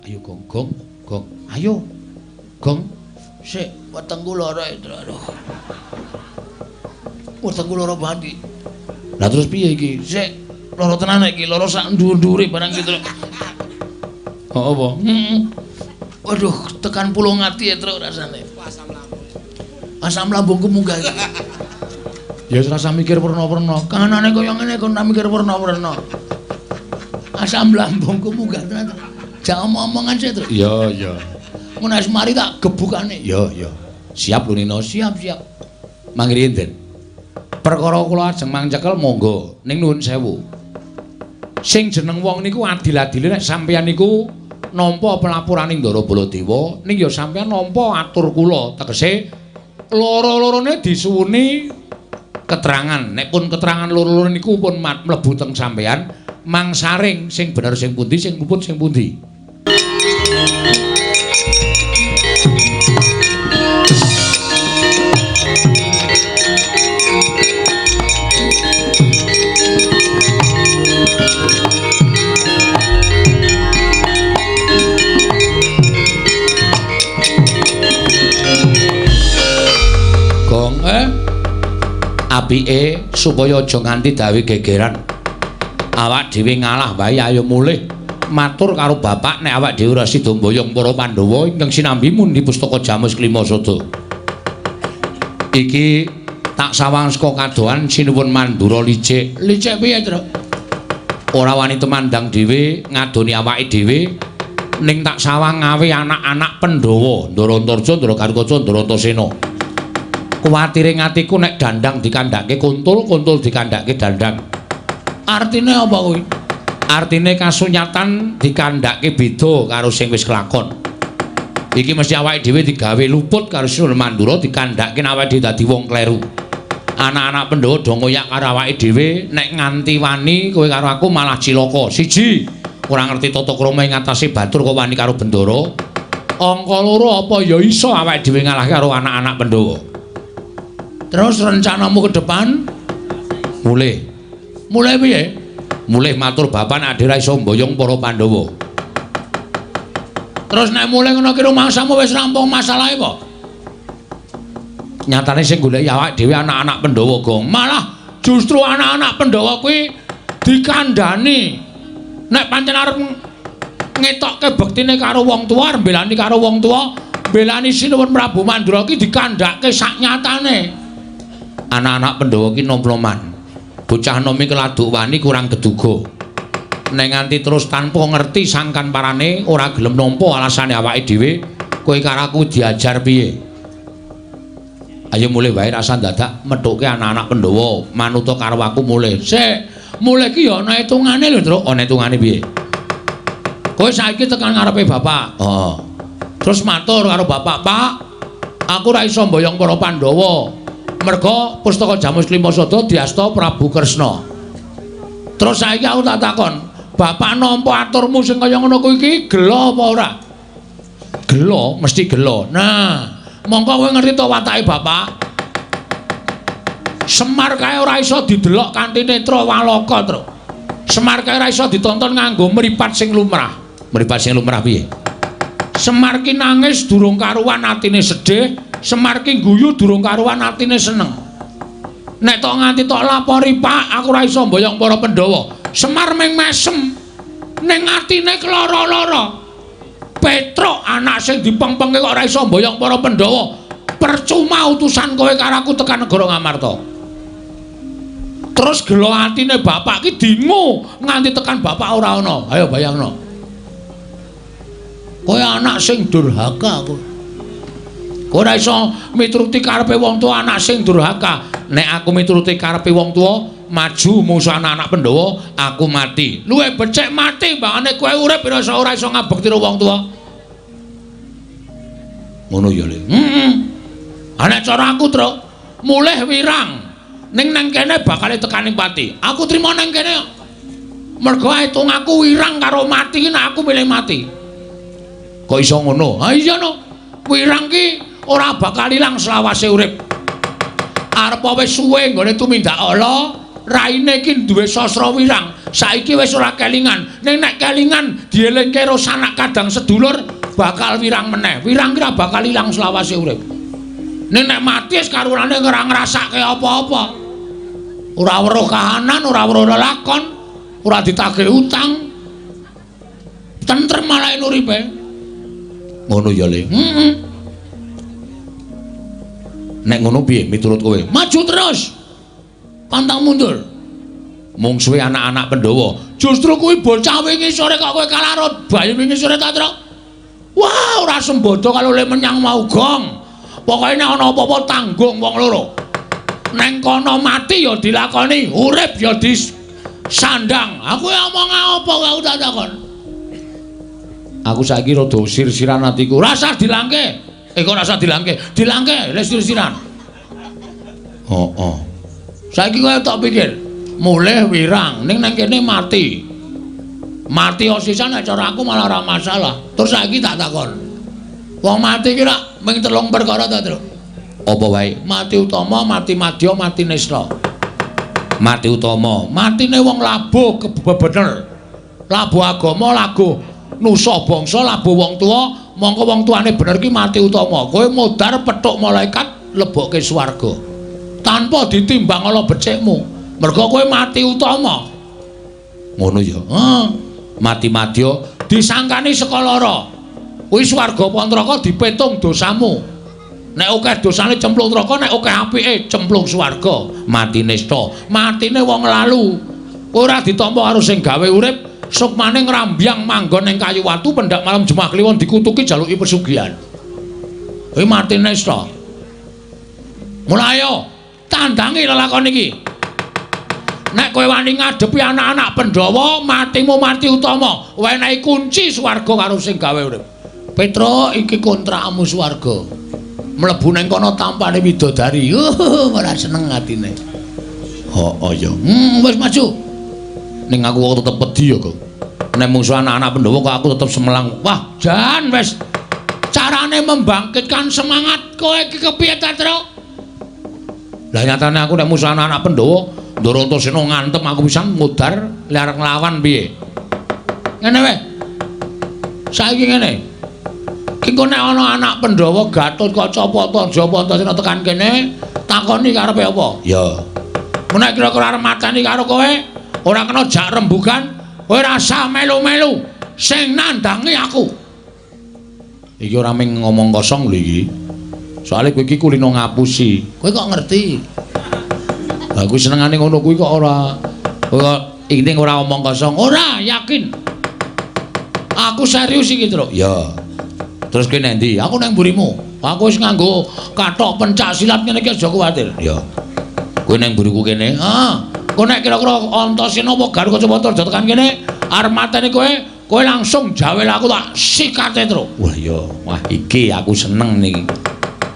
Ayo Gong, Gong, Gong. Ayo. Gong. Sik, wetengku lara, aduh. Wetengku lara banget iki. Lah terus piye iki? Sik, lara tenan iki, lara sak nduwur-nduwure barang iki, Truk. Oh, apa? Heeh. Waduh, tekan pulung ati ya, Truk, rasane. Asam lambung. Asam lambungku munggah iki. Ya wis rasa mikir werna-werna. Kanane kaya ngene kon ora mikir werna-werna. Asam lambungku munggah tenan. Jak omong-omongan sik, Truk. Iya, iya. Mun wis mari tak gebukane. Iya, iya. Siap lho Nino, siap, siap. Mangriyin, Den. Perkara kula ajeng mangcekel monggo ning nuwun sewu. Sing jeneng wong niku adil-adile nek sampeyan niku nampa pelapuraning Ndara Baladewa, ning ya sampeyan nampa atur kula, tegese loro-lorone disuwuni keterangan. Nek pun keterangan loro-loro niku pun mlebu teng sampeyan, mangsaring sing bener sing pundi, sing luput sing pundi. Gong apike supaya aja nganti dawe gegeran. Awak dhewe ngalah wae ayo mulih matur karo bapak nek awak dhewe ora sida mboyong para Pandhawa ingkang sinambi mundi pustaka Jamus Klima Sada. Iki tak sawang saka kadohan sinuwun Mandura licik. Licik piye, Truk? Ora wani tumandang dhewe ngadoni awake dhewe ning tak sawang ngawe anak-anak Pandhawa, Ndara Antarja, Ndara Garukaca, Ndara Antasena. Kuwatire atiku nek dandang dikandhake kuntul, kuntul dikandhake dandang. Artine apa kuwi? Artine kasunyatan dikandhake beda karo sing wis kelakon. Iki mesti awake dhewe digawe luput karo Sinuwun Mandura dikandhake awake dhewe dadi wong kleru. Anak-anak Pandhawa do ngoyak karo awake dhewe nek nganti wani kowe karo aku malah cilaka. Siji, ora ngerti tata krama ing atase batur kok wani karo Bendara. Angka loro apa ya iso awake dhewe ngalahke karo anak-anak Pandhawa. Terus rencanamu ke depan? Mulih. Mulih piye? Mulih matur bapak nek adhe ra iso mboyong para Pandhawa. Terus nek mulih ngono ki rumangsamu wis rampung masalahe apa? Nyatane sing goleki awake dhewe anak-anak Pandhawa, Gong. Malah justru anak-anak Pandhawa kuwi dikandhani. Nek pancen arep ngetokke bektine karo wong tuwa, arep mbelani karo wong tuwa, mbelani Sinuwun Prabu Mandura ki dikandhake sak nyatane. Anak-anak Pandhawa ki nom-noman. Bocah nom iki keladuk wani kurang geduga. Nek nganti terus tanpa ngerti sangkan parane ora gelem nampa alasane awake dhewe, kowe karo aku diajar piye? Ayo mulih wae rasa dadak methuke anak-anak Pandhawa, manuta karo aku mulih. Sik, mulih ki ya ana hitungane lho, Truk. Ana hitungane piye? Kowe saiki tekan ngarepe bapak. Heeh. Terus matur karo bapak, "Pak, aku ora iso mboyong para Pandhawa. Merga pustaka Jamus Klima Sada diasta Prabu Kresna." Terus saiki aku tak takon, bapak nampa aturmu sing kaya ngono kuwi iki gela apa ora? Gela, mesti gela. Nah, mongko kowe ngerti to watake bapak? Semar kae ora iso didelok kanthi netra walaka, Truk. Semar kae ora iso ditonton nganggo mripat sing lumrah. Mripat sing lumrah piye? Semar ki nangis durung karuan atine sedih, Semar ki guyu durung karuan atine seneng. Nek tok nganti tok lapori, Pak, aku ora iso mboyong para Pandhawa. Semar ming mesem. Ning atine kelara-lara. Petruk anak sing dipengpengke kok ora iso mboyong para Pandhawa. Percuma utusan kowe karo aku tekan negara Ngamarta. Terus gelo atine bapak ki dingu nganti tekan bapak ora ana. Ayo bayangno. Kowe anak sing durhaka kowe. Kowe ora iso mituruti karepe wong tuwa anak sing durhaka. Nek aku mituruti karepe wong tuwa, maju musuh anak-anak Pandhawa, aku mati. Luwih becik mati mbangane kowe urip ora iso ngabekti karo wong tuwa. Ngono ya, Le. Heeh. Nek cara aku, Truk, mulih wirang. Ning nang kene bakal tekaning pati. Aku trimo nang kene. Mergo hitung aku wirang karo mati, nek aku milih mati. Kok iso ngono? Ha iya no. Wirang ki ora bakal ilang selawase urip. Arep wis suwe nggone tumindak ala, raine ki duwe sastra wirang. Saiki wis ora kelingan. Ning nek kelingan dielingke karo sanak kadang sedulur bakal wirang meneh. Wirang ki ora bakal ilang selawase urip. Ning nek mati wis karurane ora ngrasake apa-apa. Ora weruh kahanan, ora weruh lelakon, ora ditagih utang. Tentrem malah uripe. Ngono ya, Le. Heeh. Nek ngono piye miturut kowe? Maju terus. Pantang mundur. Mungsuhe anak-anak Pandhawa. Justru kuwi bocah wingi sore kok kowe kalah karo bayi wingi sore ta, Truk? Wah, ora sembodo kalau le menyang mau gong. Pokoke nek ana apa-apa tanggung wong loro. Neng kono mati ya dilakoni, urip ya disandang. Aku omong apa aku tak takon. Aku saiki rada sir-siran atiku. Rasah dilangke. Kok rasah dilangke? Dilangke le sir-siran. Heeh. Saiki kowe tak pikir, mulih wirang ning nang kene mati. Mati osisan nek cara aku malah ora masalah. Terus saiki tak takon. Wong mati ki rak mung telung perkara ta, Truk? Apa wae? Mati utama, mati madya, mati nista. Mati utama, matine wong labuh kebener. Labuh agama, labuh nusa bangsa, labuh wong tuwa, mongko wong tuane bener ki mati utama. Kowe modar petuk malaikat lebokke swarga. Tanpa ditimbang ala becikmu. Mergo kowe mati utama. Ngono ya. Heeh. Mati madya disangkani saka lara. Kuwi swarga apa neraka dipetung dosamu. Nek akeh dosane cemplung neraka, nek akeh apike cemplung swarga. Mati nista, matine wong lalu. Ora ditampa karo sing gawe urip, sukmane ngrambyang manggon ning kayu watu pendak malam Jumat Kliwon dikutuki jaluki pesugihan. Kuwi mati nista. Mulai ayo tandangi lelakon iki. Nek kowe wani ngadepi anak-anak Pandhawa, matimu mati utama, wenehi kunci swarga karo sing gawe urip. Petro, iki kontrakmu swarga. Mlebu nang kono tampane widodari. Ora seneng atine. Heeh ya. Wis maju. Ning aku kok tetep wedi ya, Gong. Nek mungsu anak-anak Pandhawa kok aku tetep semelang. Wah, jan wis. Carane membangkitkan semangat kowe iki kepiye ta, Tru? Lah nyatane aku nek musuh anak-anak Pandhawa, Ndara Antasena ngantem aku pisan mudhar arep nglawan piye. Ngene wae. Saiki ngene. Engko nek ana anak Pandhawa Gatotkaca Pantaja Antasena tekan kene, takoni karepe apa? Ya. Nek kira-kira arep mateni karo kowe, ora kena jak rembugan, kowe rasa melu-melu sing nandangi aku. Iki ora mung ngomong kosong lho iki. Soale kowe iki kulino ngapusi. Kowe kok ngerti? Lah kuwi senengane ngono kuwi kok ora. Kok iki ora omong kosong. Ora, yakin. Aku serius iki, Truk. Ya. Terus kowe nang ndi? Aku nang mburimu. Aku wis nganggo kathok pencak silat ngene iki aja kuwatir. Ya. Kowe nang mburiku kene. Heeh. Kowe nek kira-kira Antasena apa Garuda Pantaja tekan kene, arep mateni kowe, kowe langsung jawel aku tak sikate, Truk. Wah ya, wah iki aku seneng niki.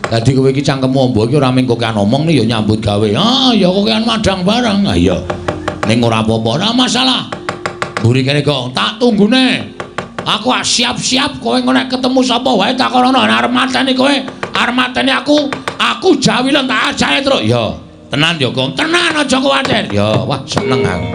Dadi kowe iki cangkemmu amba iki ora mung kokean omong ya nyambut gawe. Ah ya kokean madang barang. Ah iya. Ning ora apa-apa, ora masalah. Mburi kene, Gong, tak tunggune. Aku siap-siap kowe engko nek ketemu sapa wae takonono arep mateni kowe, arep mateni aku, aku jawilen tak ajahe, Truk. Ya, tenan ya, Gong. Tenan aja kuwatir. Ya, wah seneng aku.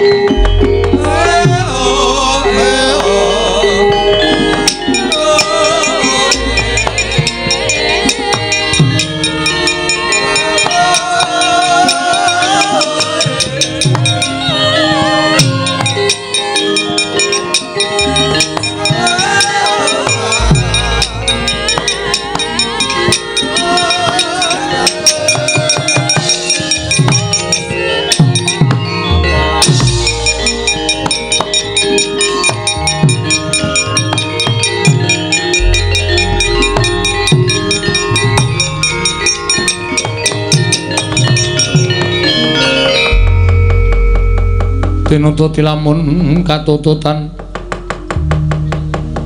Tinututi lamun katututan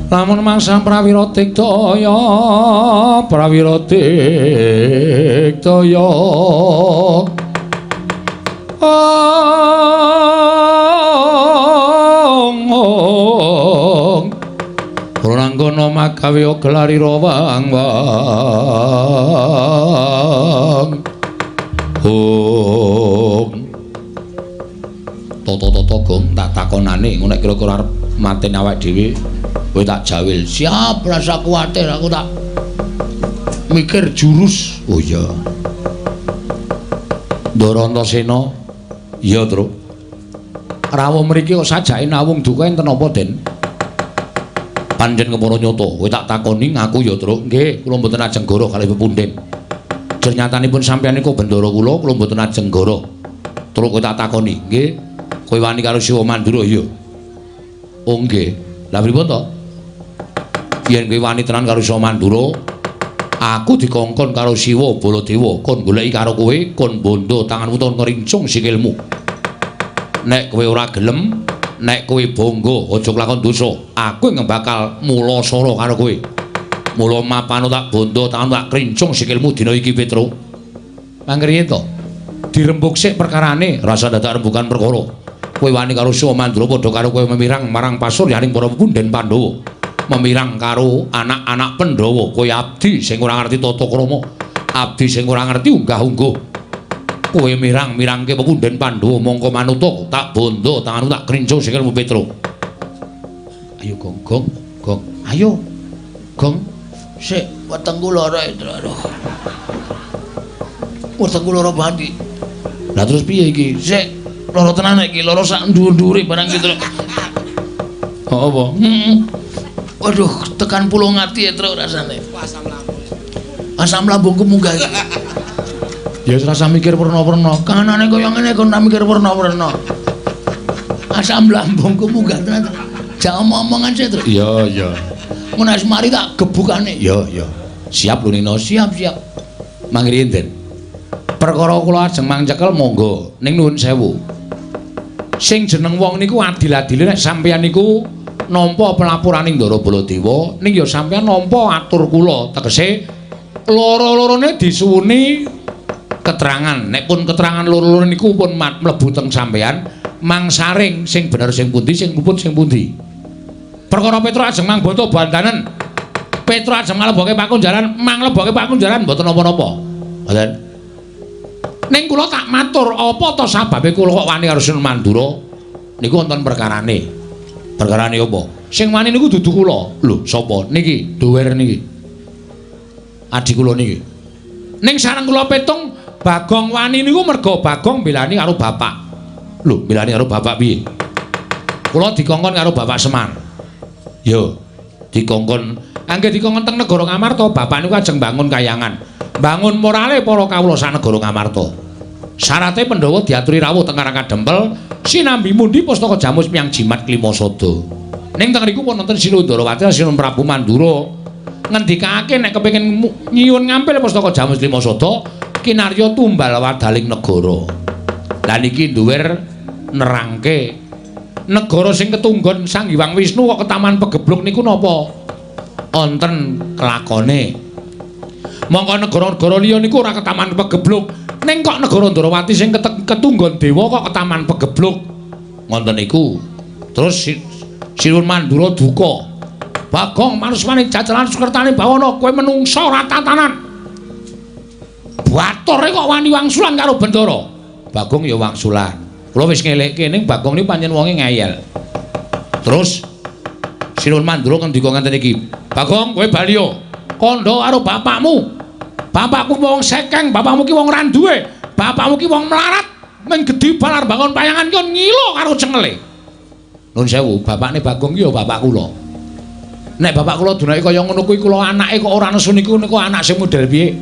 lamun mangsa prawira tiktaya prawira tiktaya ong Prananggana magawe gelarira wang wang ong. Toto-toto Gong tak takonane ngono nek kira-kira arep mateni awake dhewe kowe tak jawil. Siap, rasa kuwatir aku tak mikir jurus. Oh iya. Ndara Antasena. Iya, Truk. Rawuh mriki kok sajake nawung duka enten apa, Den? Pancen kepara nyata, kowe tak takoni ngaku ya, Truk. Nggih, kula mboten ajeng goroh kalih pepundhen. Jernyatanipun sampeyan niku bendara kula, kula mboten ajeng goroh. Truk kowe tak takoni, nggih. Kowe wani karo Siwa Mandura ya? Oh nggih. Lah pripun to? Yen kowe wani tenan karo Siwa Mandura, aku dikongkon karo Siwa Baladewa kon goleki karo kowe, kon bondo tanganmu ton ngrincung sikilmu. Nek kowe ora gelem, nek kowe bangga aja kelakon dosa, aku ingkang bakal mulasara karo kowe. Mula mapano tak bondo tanganmu tak krincung sikilmu dina iki Petruk. Mangriyen to? Dirembug sik perkarane, rasa dadak rembugan perkara. Kowe wani karo Siwa Mandura padha karo kowe memirang marang pasuryaning para pepundhen Pandhawa. Memirang karo anak-anak Pandhawa, kowe abdi sing ora ngerti tata krama, abdi sing ora ngerti unggah-ungguh. Kowe mirang-mirangke pepundhen Pandhawa mongko manuta tak bondo tanganmu tak krincung sikilmu Petruk. Ayo Gong, Gong, Gong. Ayo. Gong. Sik, wetengku lara itu. Aduh. Wetengku lara banget iki. Lah terus piye iki? Sik, lara tenan iki, lara sak dhuwur-dhuwure barang iki, Truk. Oh, apa? Heeh. Waduh, tekan pulung ati ya, Truk, rasane. Asam lambung. Asam lambungku munggah iki. Ya wis rasa mikir werna-werna. Kanane kaya ngene kon ora mikir werna-werna. Asam lambungku munggah tenan. Jak omong-omongan sik, Truk. Iya, iya. Mun wis mari tak gebukane. Iya, iya. Siap lho Nino, Siap, siap. Mangriyin, Den. Perkara kula ajeng mangcekel monggo ning nuwun sewu. Sing jeneng wong niku adil-adile nek sampeyan niku nampa pelapuraning Ndara Baladewa, ning ya sampeyan nampa atur kula, tegese loro-lorone disuwuni keterangan. Nek pun keterangan loro-loro niku pun mlebu teng sampeyan, mangsaring sing bener sing pundi, sing luput sing pundi. Perkara Petruk ajeng mangboto bandanen. Petruk ajeng nglebokke pakunjaran, manglebokke pakunjaran mboten napa-napa. Mboten. Ning kula tak matur, apa to sababe kula kok wani karo Sunan Mandura? Niku wonten perkarane. Perkarane apa? Sing wani niku dudu kula. Lho, sapa? Niki, duwer niki. Adi kula niki. Ning sareng kula petung Bagong wani niku merga Bagong mbelani karo bapak. Lho, mbelani karo bapak piye? Kula dikongkon karo Bapak Semar. Yo, dikongkon angge dikongkon teng negara Ngamarta, bapak niku ajeng bangun kayangan. Bangun morale para kawula sak negara Ngamarta. Syarate Pandhawa diaturi rawuh teng Karang Kadempel sinambi mundi pustaka jamus miyang jimat Klimasada. Ning teng riku pun wonten Sinuwun Ndarawati Sinuwun Prabu Mandura ngendikake nek kepengin nyuwun ngampil pustaka jamus Klimasada kinarya tumbal wadaling negara. Lah niki duwer nerangke negara sing ketunggon Sang Hyang Wisnu kok ketaman pegebluk niku napa wonten kelakone. Mongko negara-negara liya niku ora ketaman pegebluk, ning kok negara Ndarawati sing ketunggon dewa kok ketaman pegebluk. Ngoten niku. Terus Sinuwun Mandura duka. Bagong manusmane jajalan sukertane bawana kowe menungsa ora tatanan. Batore kok wani wangsulan karo Bendara. Bagong ya wangsulan. Kula wis ngelekke ning Bagong niku pancen wonge ngeyel. Terus Sinuwun Mandura ngendika ngenten iki. Bagong kowe bali yo. Kandha karo bapakmu. Bapakku wong sekeng, bapakmu ki wong ra duwe. Bapakmu ki wong melarat, mung gedhi balar bangun payangan ki ngilo karo cengele. Nuwun sewu, bapakne Bagong ki ya bapak kula. Nek bapak kula dunake kaya ngono kuwi kula anake kok ora nesu niku niku anak sing model piye?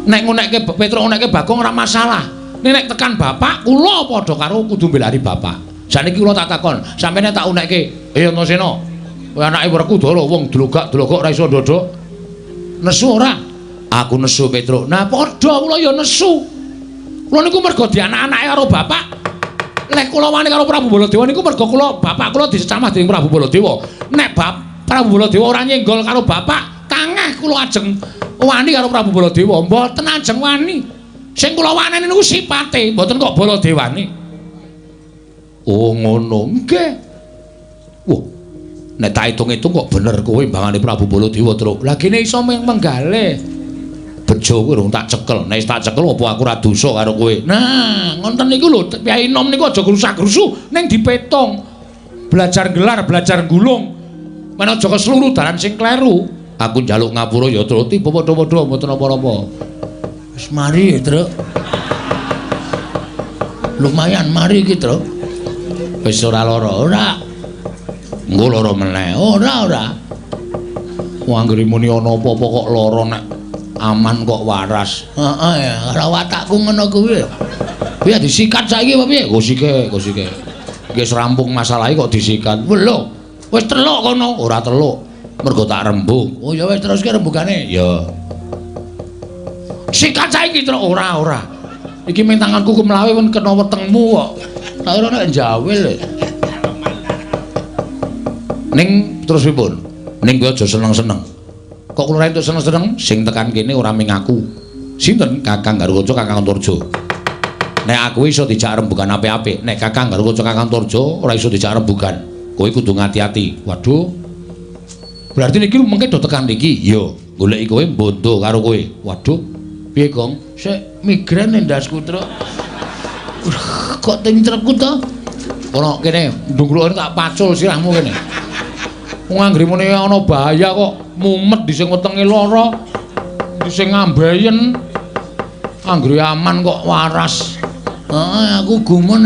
Nek ngunekke Petruk ngunekke Bagong ora masalah. Nek nek tekan bapak kula padha karo kudu mbelani bapak. Saniki kula tak takon, sampeyan tak unekke, "Eh Antasena, kowe anake Werkudara wong dlogak-dlogok ora iso ndodok." Nesu ora? Aku nesu Petruk. Nah padha kula ya nesu. Kula niku mergo dianak-anake karo bapak. Lek kula wani karo Prabu Baladewa niku mergo kula bapak kula dicecamah dening Prabu Baladewa. Nek Prabu Baladewa ora nyenggol karo bapak, tangeh kula ajeng wani karo Prabu Baladewa. Mboten ajeng wani. Sing kula waneni niku sipate, mboten kok Baladewane. Oh ngono. Nggih. Wah. Nek tak hitung-hitung kok bener kowe mbangane Prabu Baladewa, Truk. Lah gene iso menggalih. Bejo kuwi urung tak cekel. Nek tak cekel apa aku ora dosa karo kowe. Nah, ngonten niku lho, piyai nom niku aja grusak-grusu ning dipetung. Belajar gelar, belajar gulung. Men aja kesluru dalan sing kleru. Aku njaluk ngapura ya, Truk. Tiba padha-padha mboten apa-apa. Wis mari, Truk. Lumayan mari iki, Truk. Wis ora lara, ora. Engko lara meneh. Ora, ora. Wong anggere muni ana apa-apa kok lara nek aman kok waras. Heeh ya, ora watakku ngono kuwi. Piye disikat saiki apa piye? Gosike, gosike. Iki wis rampung masalahe kok disikat. Lho, wis teluk kono. Ora teluk. Mergo tak rembug. Oh ya wis teruske rembugane. Ya. Sikat saiki truk ora, ora. Iki ming tanganku kemlawe pun kena wetengmu kok. Tak kira nek njawil. Ning terus pripun? Ning kowe aja seneng-seneng. Kok kula entuk seneng-seneng sing tekan kene ora ming aku. Sinten? Kakang Garukaca, Kakang Antarja. Nek aku iso dijak rembugan apik-apik, nek Kakang Garukaca, Kakang Antarja ora iso dijak rembugan. Kowe kudu ngati-ati. Waduh. Berarti niki mengke do tekan niki. Iya, goleki kowe mbondo karo kowe. Waduh. Piye, Gong? Sik migrain ndasku, Truk. Kok tincrekku to? Kono kene ndungkruk tak pacul sirahmu kene. Wong anggere muni ana bahaya kok mumet di sing wetenge lara, di sing ngambeyen. Anggere aman kok waras. Heeh, aku gumun.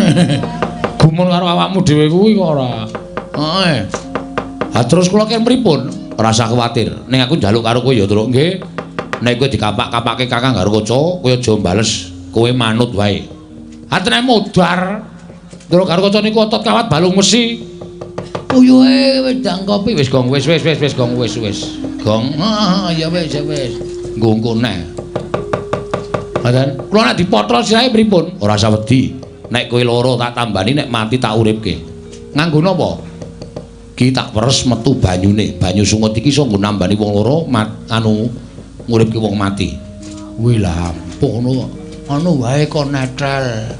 Gumun karo awakmu dhewe kuwi kok ora. Heeh. Ha terus kula ken pripun? Ora usah kuwatir. Ning aku njaluk karo kowe ya, Truk, nggih. Nek kowe dikapak-kapake Kakang Garukaca, kowe aja bales. Kowe manut wae. Atene modar. Truk Garukaca niku otot kawat balung wesi. Uyuhe wedang kopi wis gong wis wis wis wis gong wis wis. Gong. Heeh, ya wis ya wis. Nggo neh. Ngoten. Kula nek dipotrol sirahe pripun? Ora usah wedi. Nek kowe lara tak tambani, nek mati tak uripke. Nganggo napa? Ki tak peres metu banyune. Banyu sungut iki iso nggo nambani wong lara anu nguripke wong mati. Kuwi lampuh ngono kok. Anu wae kok netel.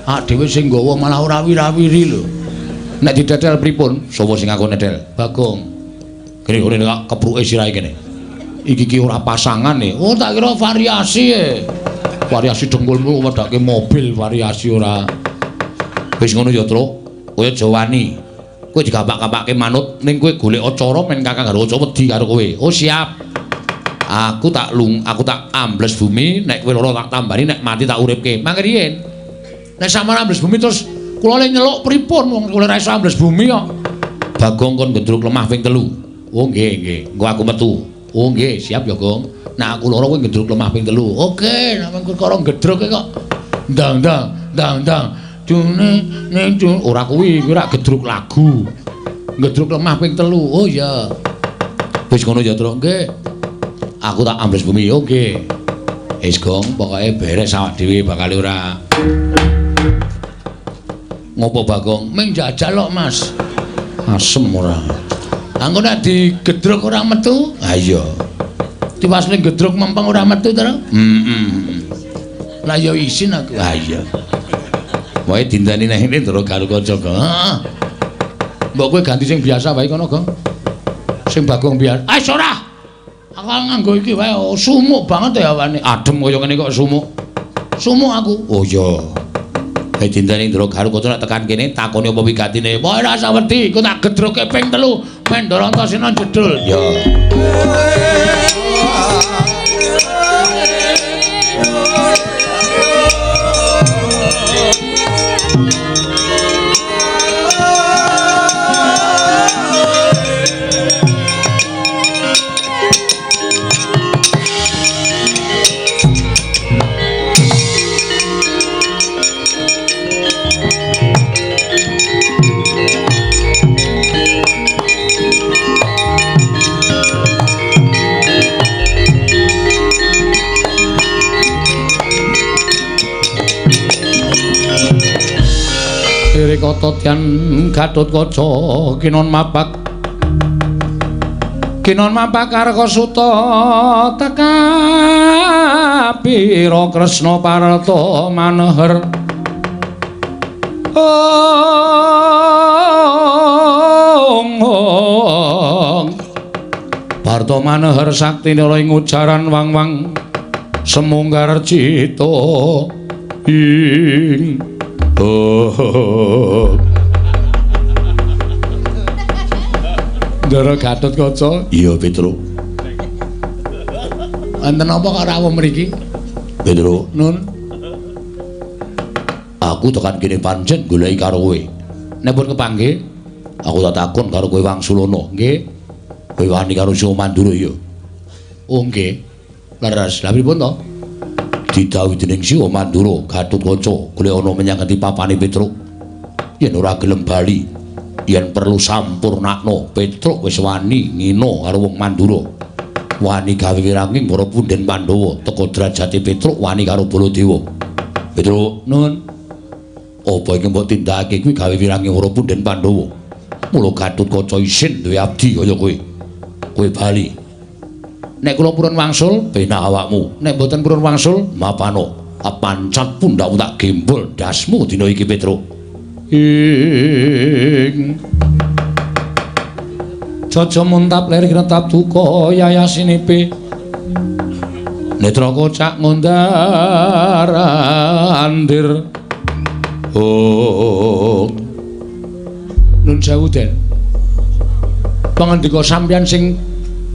Ak dhewe sing nggawa malah ora wirawiri lho. Nek didetel pripun? Sapa sing aku netel? Bagong. Kene ngene kok kepruke sirahe kene. Iki ki ora pasangan e. Oh, tak kira variasi e. Variasi dengkulmu wedake mobil variasi ora. Wis ngono ya, Truk. Kowe aja wani. Kowe digapak-gapake manut ning kowe golek cara men Kakang Garukaca wedi karo kowe. Oh, siap. Aku tak lung, aku tak ambles bumi, nek kowe lara tak tambani, nek mati tak uripke. Mangke riyen. Nek sampeyan ambles bumi terus kula le nyeluk pripun wong kula ora iso ambles bumi kok. Bagong kon gedruk lemah ping 3. Oh nggih nggih, engko aku metu. Oh nggih, siap ya, Gong. Nek aku lara kowe gedruk lemah ping 3. Oke, nek perkara gedruk kok ndang ndang ndang ndang. Dune ning ora kuwi, kuwi rak gedruk lagu. Gedruk lemah ping 3. Oh iya. Wis ngono ya, Truk. Nggih. Aku tak ambles bumi. Oh nggih. Wis, Gong, pokoke beres awak dhewe bakal ora. Ngopo Bagong? Ming jajal kok, Mas. Asem ora. Angko nek digedruk ora metu? Ha iya. Tiwas ning gedruk mempeng ora metu to? Heeh. Lah ya isin aku. Ha iya. Wae dinteni nang ngene Ndara Garukaca, Gong. Heeh. Mbok kowe ganti sing biasa wae kono, Gong. Sing Bagong biasa. Ah ora. Aku nganggo iki wae sumuk banget ya awane. Adem kaya ngene kok sumuk. Sumuk aku. Oh iya. Hei dinteni Ndara Garukaca nek tekan kene takoni apa wigatine. Wah ora usah wedi, iku tak gedruke ping 3 men Ndara Antasena jedul. Ya. Kata Tyan Gatotkaca kinon mapak kinon mapak Karkasuta tekapira Kresna Parta Maneher ong ong Parta Maneher sakti nira ing ujaran wang-wang Semunggar cita ing oh. Ndara Gatotkaca. Iya, Petruk. Enten apa kok rawuh mriki? Petruk, Nun. Aku tekan kene pancen goleki karo kowe. Nek pun kepanggih, aku tak takon karo kowe wangsulana. Nggih. Kowe wani karo Siwa Mandura ya? Oh nggih. Leres. Lha pripun to? Didhawuhi dening Siwa Mandura, Gatotkaca golek ana menyang ngendi papane Petruk. Yen ora gelem bali, yen perlu sampurnakno, Petruk wis wani ngina karo wong Mandura. Wani gawe wiranging para punden Pandhawa, teka derajate Petruk wani karo Baladewa. Petruk, Nun. Apa iki mbok tindakake kuwi gawe wiranging para punden Pandhawa? Mula Gatotkaca isin duwe abdi kaya kowe. Kowe bali. Nek kula purun wangsul, penak awakmu. Nek mboten purun wangsul, mapano. Pancat pundhakmu tak gembol ndasmu dina iki, Petruk. Ing Jaja muntap lir kretap duka yayasinipe. Netra kocak ngundar andir. Oh. Nun sewu, Den. Pangandika sampeyan sing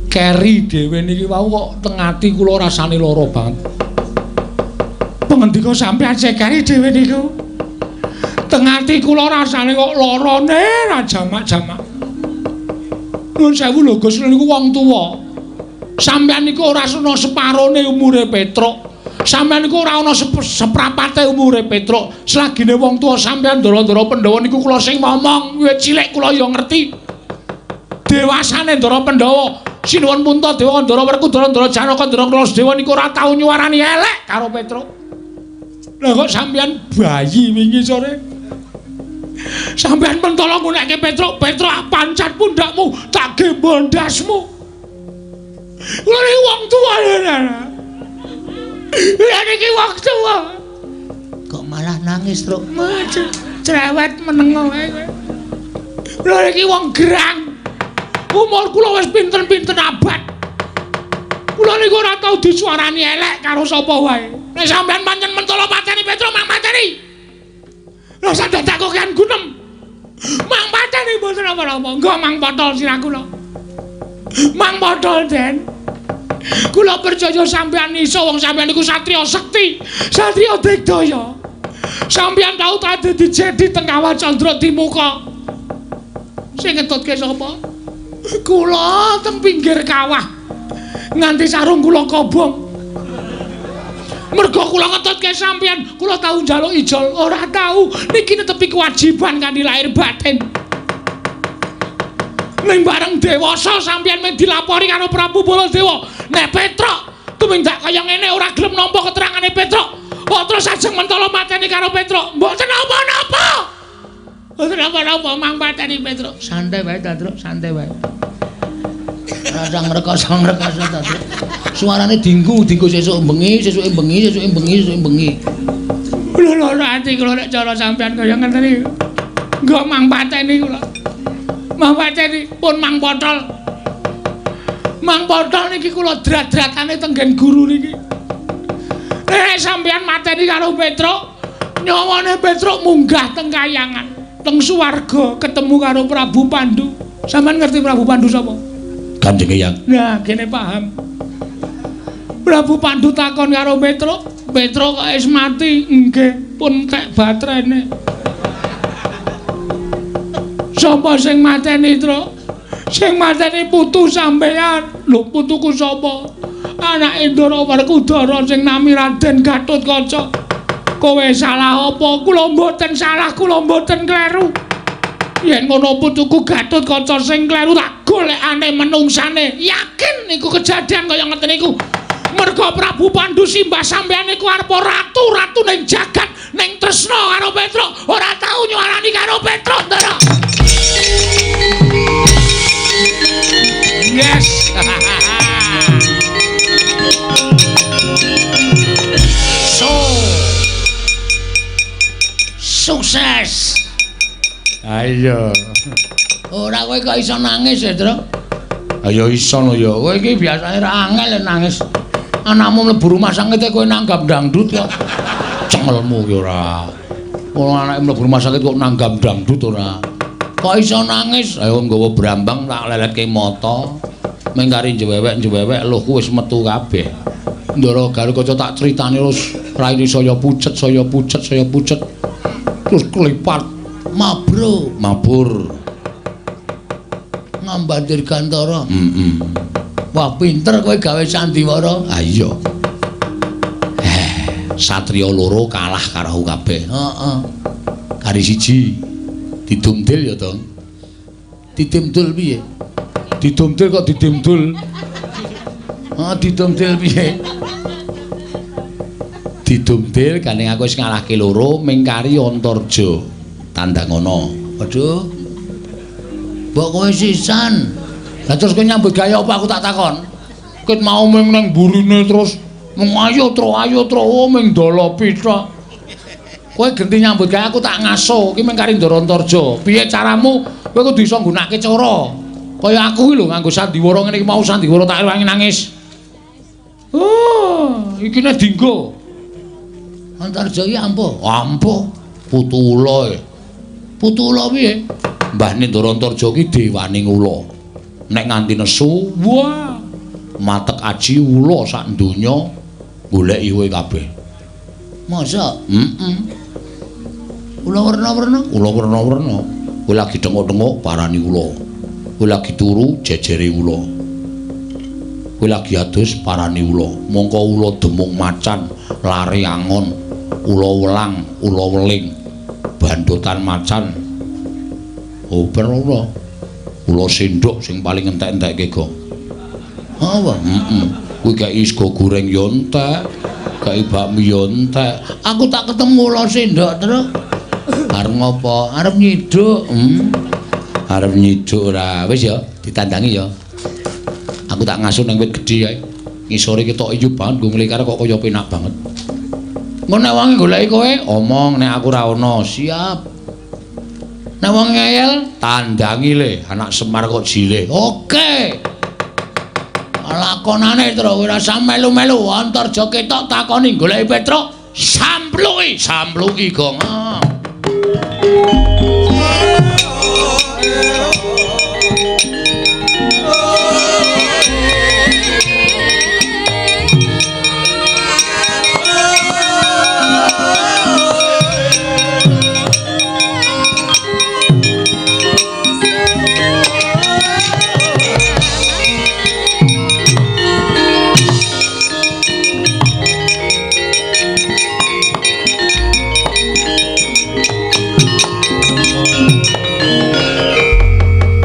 keri dhewe niki wau kok teng ati kula rasane lara banget. Pangandika sampeyan sing keri dhewe niku teng ati kula rasane kok larane ra jamak-jamak. Nun sewu lho Gus, niku wong tuwa. Sampeyan niku ora ana separone umure Petruk. Sampeyan niku ora ana seprapate umure Petruk. Selagine wong tuwa sampeyan ndara-ndara Pandhawa niku kula sing ngomong, wiwit cilik kula ya ngerti. Dewasane Ndara Pandhawa, Sinuwun Puntadewa, Ndara Werkudara, Ndara Janaka, Ndara Kaladewa niku ora tau nyuwarani elek karo Petruk. Lah kok sampeyan bayi wingi sore? Sampeyan mentolo ngunekke Petruk, Petruk pancat pundhakmu, tak gembol ndasmu. Kula niki wong tuwa lho. Kula niki wong tuwa. Kok malah nangis, Truk? Cerewet meneng wae kowe. Kula niki wong gerang. Umur kula wis pinten-pinten abad. Kula niku ora tau disuarani elek karo sapa wae. Nek sampeyan pancen mentolo pateni Petruk, mang pateni. Lah dadak kok kan gunem. Mang pateni mboten napa-napa. Nggo mang potol sirah kula. Mang potol, Den. Kula percaya sampeyan iso, wong sampeyan niku satriya sekti, satriya digdaya. Sampeyan tau ta dadi jedi teng Kawah Candra Dimuka. Sing ngetutke sapa? Kula teng pinggir kawah. Nganti sarung kula kobong. Mergo kula ngetutke sampeyan, kula tau njaluk ijol, ora tau. Niki netepi kewajiban kanthi lahir batin. Ning bareng dewasa sampeyan mung dilapori karo Prabu Baladewa. Nek Petruk tumindak kaya ngene ora gelem nampa keterangane Petruk. Kok terus ajeng mentolo mateni karo Petruk. Mboten napa-napa. Mboten napa-napa mang pateni Petruk. Santai wae ta, Truk, santai wae. Rasa ngrekoso-ngrekoso ta, Truk. Suarane dinggu, dinggu sesuk bengi, sesuke bengi, sesuke bengi, sesuke bengi. Lho lara ati kula nek cara sampeyan kaya ngeten iki. Nggo mang pateni kula. Mang pateni pun mang potol. Mang potol niki kula drat-dratane tenggen guru niki. Nek sampeyan mateni karo Petruk, nyawane Petruk munggah teng kayangan, teng swarga ketemu karo Prabu Pandu. Sampeyan ngerti Prabu Pandu sapa? Kanjeng Eyang. Nah, kene paham. Prabu Pandu takon karo Petruk, Petruk kok wis mati? Nggih, pun tek batrene. Sapa sing mateni, Truk? Sing mateni putu sampeyan. Lho, putuku sapa? Anake Ndara Werkudara sing nami Raden Gatotkaca. Kowe salah apa? Kula mboten salah, kula mboten kleru. Yen ngono putuku Gatotkaca sing kleru tak golekane menungsane. Yakin niku kejadian kaya ngeten niku. Mergo Prabu Pandu simbah sampeyan niku arep ratu-ratu ning jagat, ning tresna karo Petruk, ora tau nyuarani karo Petruk, Ndara. Yes. So. Sukses. Ayo. Ora kowe kok iso nangis ya, Truk? Ayo iso no ya. Kowe iki biasane ra angel nangis. Anakmu mlebu rumah sakit kowe nanggap dangdut kok. Cengelmu ki ora. Wong anake mlebu rumah sakit kok nanggap dangdut ora. Kok iso nangis? Ayo nggawa brambang tak leletke mata. Meng kari njewewek-njewewek luhku wis metu kabeh. Ndara Garukaca tak critani terus raine saya pucet, saya pucet, saya pucet. Terus klipat mabro, mabur. Ngambandir gantara. Heeh. Wah, pinter kowe gawe sandiwara. Ha iya. Satriya loro kalah karo aku kabeh. Heeh. Kari siji didumdil ya, Dong. Didumdul piye? Didumdil kok didumdul. Heeh, didumdil piye? Didumdil gandeng aku wis ngalahke loro ming kari Antarja. Tandang ana. Waduh. Mbok kowe sisan. Lah terus kowe nyambut gawe apa aku tak takon? Ket mau ming nang burine terus mung ayo tro ming dolopi tok. Kowe genti nyambut gawe aku tak ngaso iki ming kari Ndara Antarja. Piye caramu? Kowe kudu iso nggunakake cara. Kaya aku iki lho nganggo sandiwara ngene iki mau sandiwara tak rewangi nangis. Oh, iki nek dinggo. Antarja iki ampuh. Ampuh. Putu ula e. Putu ula piye? Mbahne Ndara Antarja iki dewaning ula. Nek nganti nesu, wah, matek aji ula sak donya goleki kowe kabeh. Masa? Heeh. Ula werna-werna? Ula werna-werna. Kowe lagi thenguk-thenguk parani ula. Kowe lagi turu jejere ula. Kowe lagi adus parani ula. Mongko ula demung macan, lare angon, ula welang, ula weling, bandotan macan. Oh, ula. Ula sendok sing paling entek-entekke, Gong. Apa? Heeh. Kuwi kei sego goreng yo entek, kei bakmi yo entek. Aku tak ketemu ula sendok terus. Arep ngopo? Arep nyiduk. Arep nyiduk ora. Wis ya, ditandangi ya. Aku tak ngasuh nang wit gedhe kae. Ngisore ketok ijo banget nggo nglekar kok kaya penak banget. Engko nek wonge goleki kowe, omong nek aku ora ono. Siap. Nek wong ngeyel, tandangi le, anak Semar kok jile. Oke. Lakonane tro ora usah melu-melu, Antarja ketok takoni goleki Petruk, sampluki, sampluki, Gong.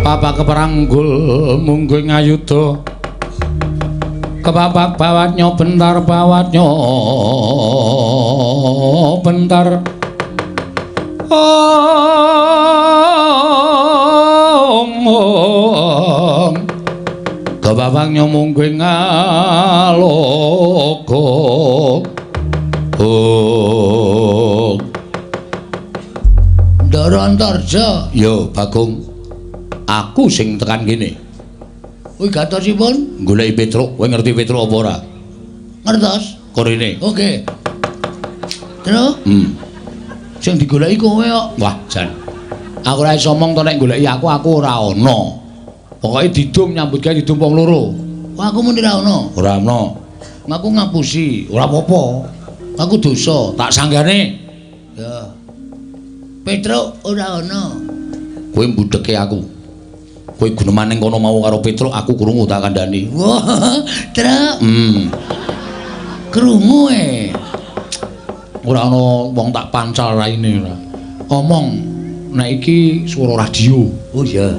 Bapak keperanggul mungguh ngayuda kepapak bawatnya bentar bawatnya bentar ong ong kepapaknya mungguh ngalogo ong. Ndara Antarja. Yo Bagong, aku sing tekan kene. Kuwi gatosipun goleki Petruk. Kowe ngerti Petruk apa ora? Ngertos. Korene. Oke. Terus? Sing digoleki kowe kok. Wah, jan. Aku ora iso omong to nek goleki aku, aku ora ana. Pokoke didum nyambut gawe didum wong loro. Wah, aku muni ora ana. Ora ana. Aku ngapusi. Ora apa-apa. Aku dosa. Tak sanggane. Ya. Petruk ora ana. Kowe mbudheke aku. Kowe guneman ning kono mau karo Petruk, aku krungu tak kandhani. Wah, Truk. Krungu e. Ora ana wong tak pancal raine ora. Omong nek iki swara radio. Oh iya.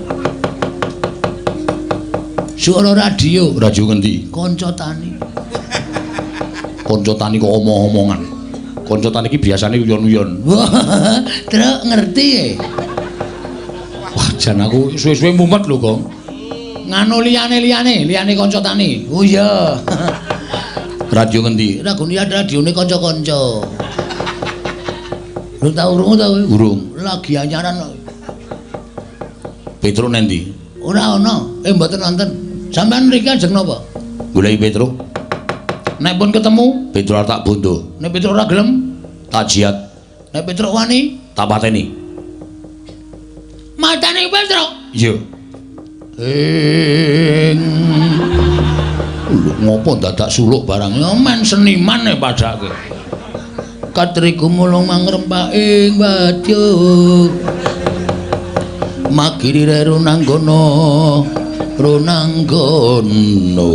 Swara radio. Radio ngendi? Kanca tani. Kanca tani kok omong-omongan. Kanca tani iki biasane uyon-uyon. Wah, Truk ngerti e. Wah, jan aku suwe-suwe mumet lho, Gong. Nganu liyane-liyane, liyane kanca tani. Oh iya. Radio ngendi? Ragone radione kanca-kanca. Lu tau krungu ta kowe? Urung. Lagi anyaran. Petruk nendi? Ora ana. Mboten wonten. Sampeyan mriki ajeng napa? Goleki Petruk. Nek pun ketemu, Petruk tak bondo. Nek Petruk ora gelem, tak jiat. Nek Petruk wani, tak pateni. Mateni Petruk? Iya. Ing lho ngopo dadak suluk barang ya men seniman e padake. Katri gumulung mangrempak ing wadya. Magiri runanggono runanggono.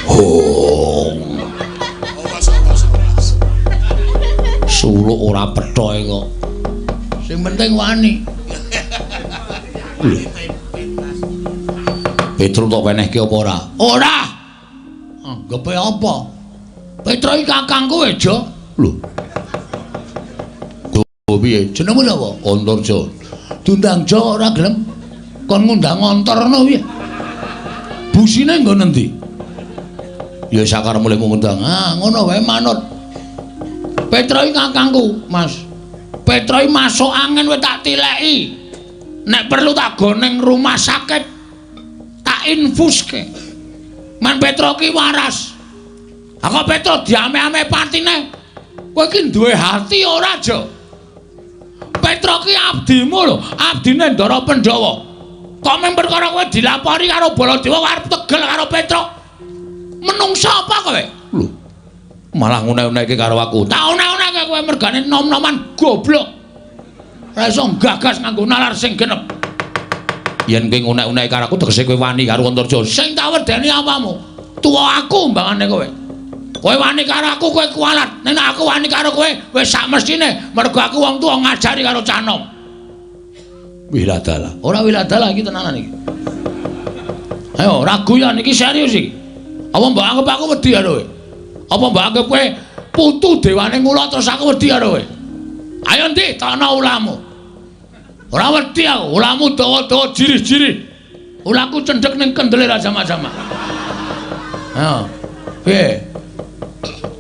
Hong. Suluk ora pethoke kok. Sing penting wani. Lho. Petruk tok wenehke apa ora? Ora. Anggepe apa? Petruk iki kakangku e, Jo. Lho. Go piye? Jenengmu sapa? Antarja. Diundang Jo ora gelem. Kon ngundang Antarna piye? Busine nggon endi? Ya sakarepmu lek ngundang. Ah, ngono wae manut. Petruk iki kakangku, Mas. Petruk iki masuk angin wis tak tileki. Nek perlu tak go ning rumah sakit. Tak infuske. Man Petruk ki waras. Aku Petruk diame-ame patine. Kowe iki duwe hati ora, Jo? Petruk ki abdimu lho, abdine Ndara Pandhawa. Kok mung perkara kowe dilapori karo Baladewa arep tegel karo Petruk? Menungsa apa kowe? Lho. Malah ngunek-unekke karo aku. Tak unek-unekke kowe mergane nom-noman goblok. Ora iso gagas nganggo nalar sing genep. Yen kowe ngunek-unekke karo aku tegese kowe wani karo Antarja. Sing tak wedeni apamu? Tuwa aku mbangane kowe. Kowe wani karo aku kowe kualat. Nek aku wani karo kowe wis sak mestine mergo aku wong tuwa ngajari karo cah nom. Wiladala. Ora wiladala iki tenanan iki. Ayo ora guyon iki serius iki. Apa mbok anggap aku wedi karo kowe? Apa mbok anggap kowe putu dewane ngula terus aku wedi karo kowe? Ayo ndi tono ulamu. Ora wedi aku, ulamu dawa-dawa jirih-jirih. Ulaku cendhek ning kendele ra jama-jama. Ayo. Piye?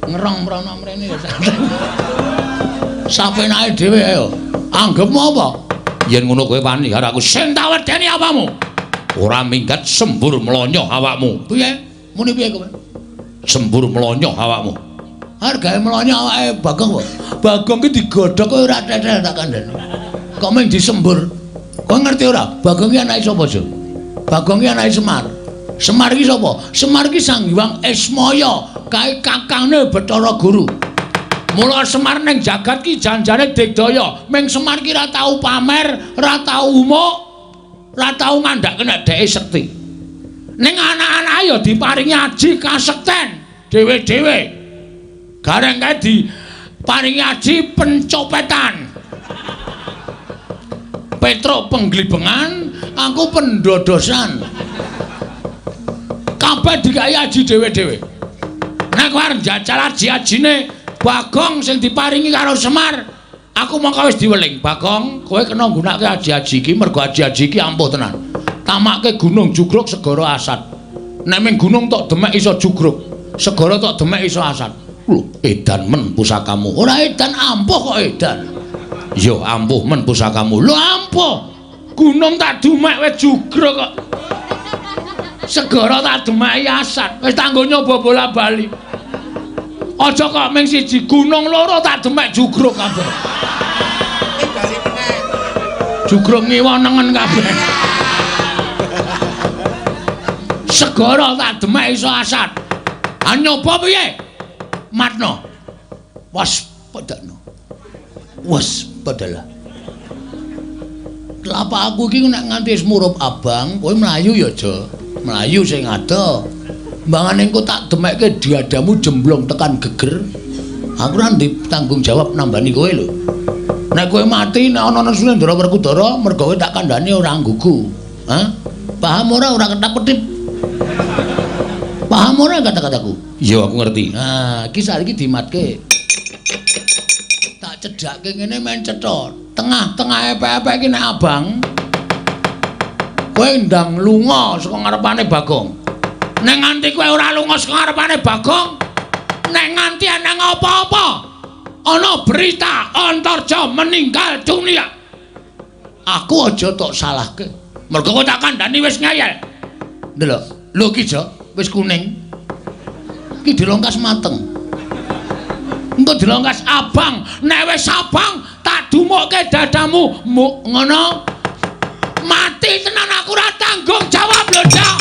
Ngerong mrono mrene ya. Sapenake dhewe ayo. Anggepmu apa? Yen ngono kowe wani karo aku. Sing tak wedeni apamu? Ora minggat sembur mlonyoh awakmu. Piye? Muni piye kowe? Sembur mlonyoh awakmu. Hargae mlonyoh awake Bagong apa? Bagong ki digodhog kowe ora tetel tak kandhani. Kok mung disembur. Kowe ngerti ora? Bagong ki anake sapa, Jo? Bagong ki anake Semar. Semar ki sapa? Semar ki Sang Hyang Ismaya, kae kakangne Bathara Guru. Mula Semar ning jagat ki janjane digdaya. Ming Semar ki ora tau pamer, ora tau umuk, ora tau ngandhake nek dheke sekti. Ning anak-anake ya diparingi aji kasekten dhewe-dhewe. Gareng kae diparingi aji pencopetan. Petruk penglibengan, aku pendodosan. Kabeh dikai aji dhewe-dhewe. Nek kowe arep njajal aji-ajine Bagong sing diparingi karo Semar, aku mongko wis diweling. Bagong, kowe kena nggunakake aji-aji iki mergo aji-aji iki ampuh tenan. Tamake gunung jugruk segara asat. Nek ming gunung tok demek iso jugruk, segara tok demek iso asat. Lho, edan men pusakamu. Ora edan, ampuh kok edan. Yo ampuh men pusakamu. Lho ampuh. Gunung tak demek wis jugruk kok. Segara tak demeki asat. Wis tanggo nyoba bola-bali. Aja kok ming siji gunung loro tak demek jugruk kabeh. Jugruk ngiwa nengen kabeh. Segara tak demek iso asat. Ha nyoba piye? Matno. Waspadakno. Waspadalah. Telapak aku iki nek nganti wis murup abang, kowe mlayu ya, Jo. Mlayu sing ado. Mbangane engko tak demekke diadamu jemblong tekan geger. Aku ora ndek tanggung jawab nambani kowe lho. Nek kowe mati nek ana Sunendra Werkudara mergo kowe tak kandhani ora nggugu. Hah? Paham ora? Ora ketap-ketip. Paham ora kata-kataku? Iya, aku ngerti. Nah, iki saiki dimatke. Tak cedhakke ngene men cetha. Tengah-tengah epek-epek iki nek abang kowe ndang lunga saka ngarepane Bagong. Nek nganti kowe ora lunga saka ngarepane Bagong, nek nganti ana apa-apa, ana berita Antarja meninggal dunia, aku aja tok salahke. Mergo kowe tak kandhani wis ngeyel. Ndelok. Lho ki Jo, wis kuning. Ki dilongkas mateng. Engko dilongkas abang. Nek wis abang tak dumukke dadamu. Muk ngono. Mati tenan aku ora tanggung jawab lho, Cak.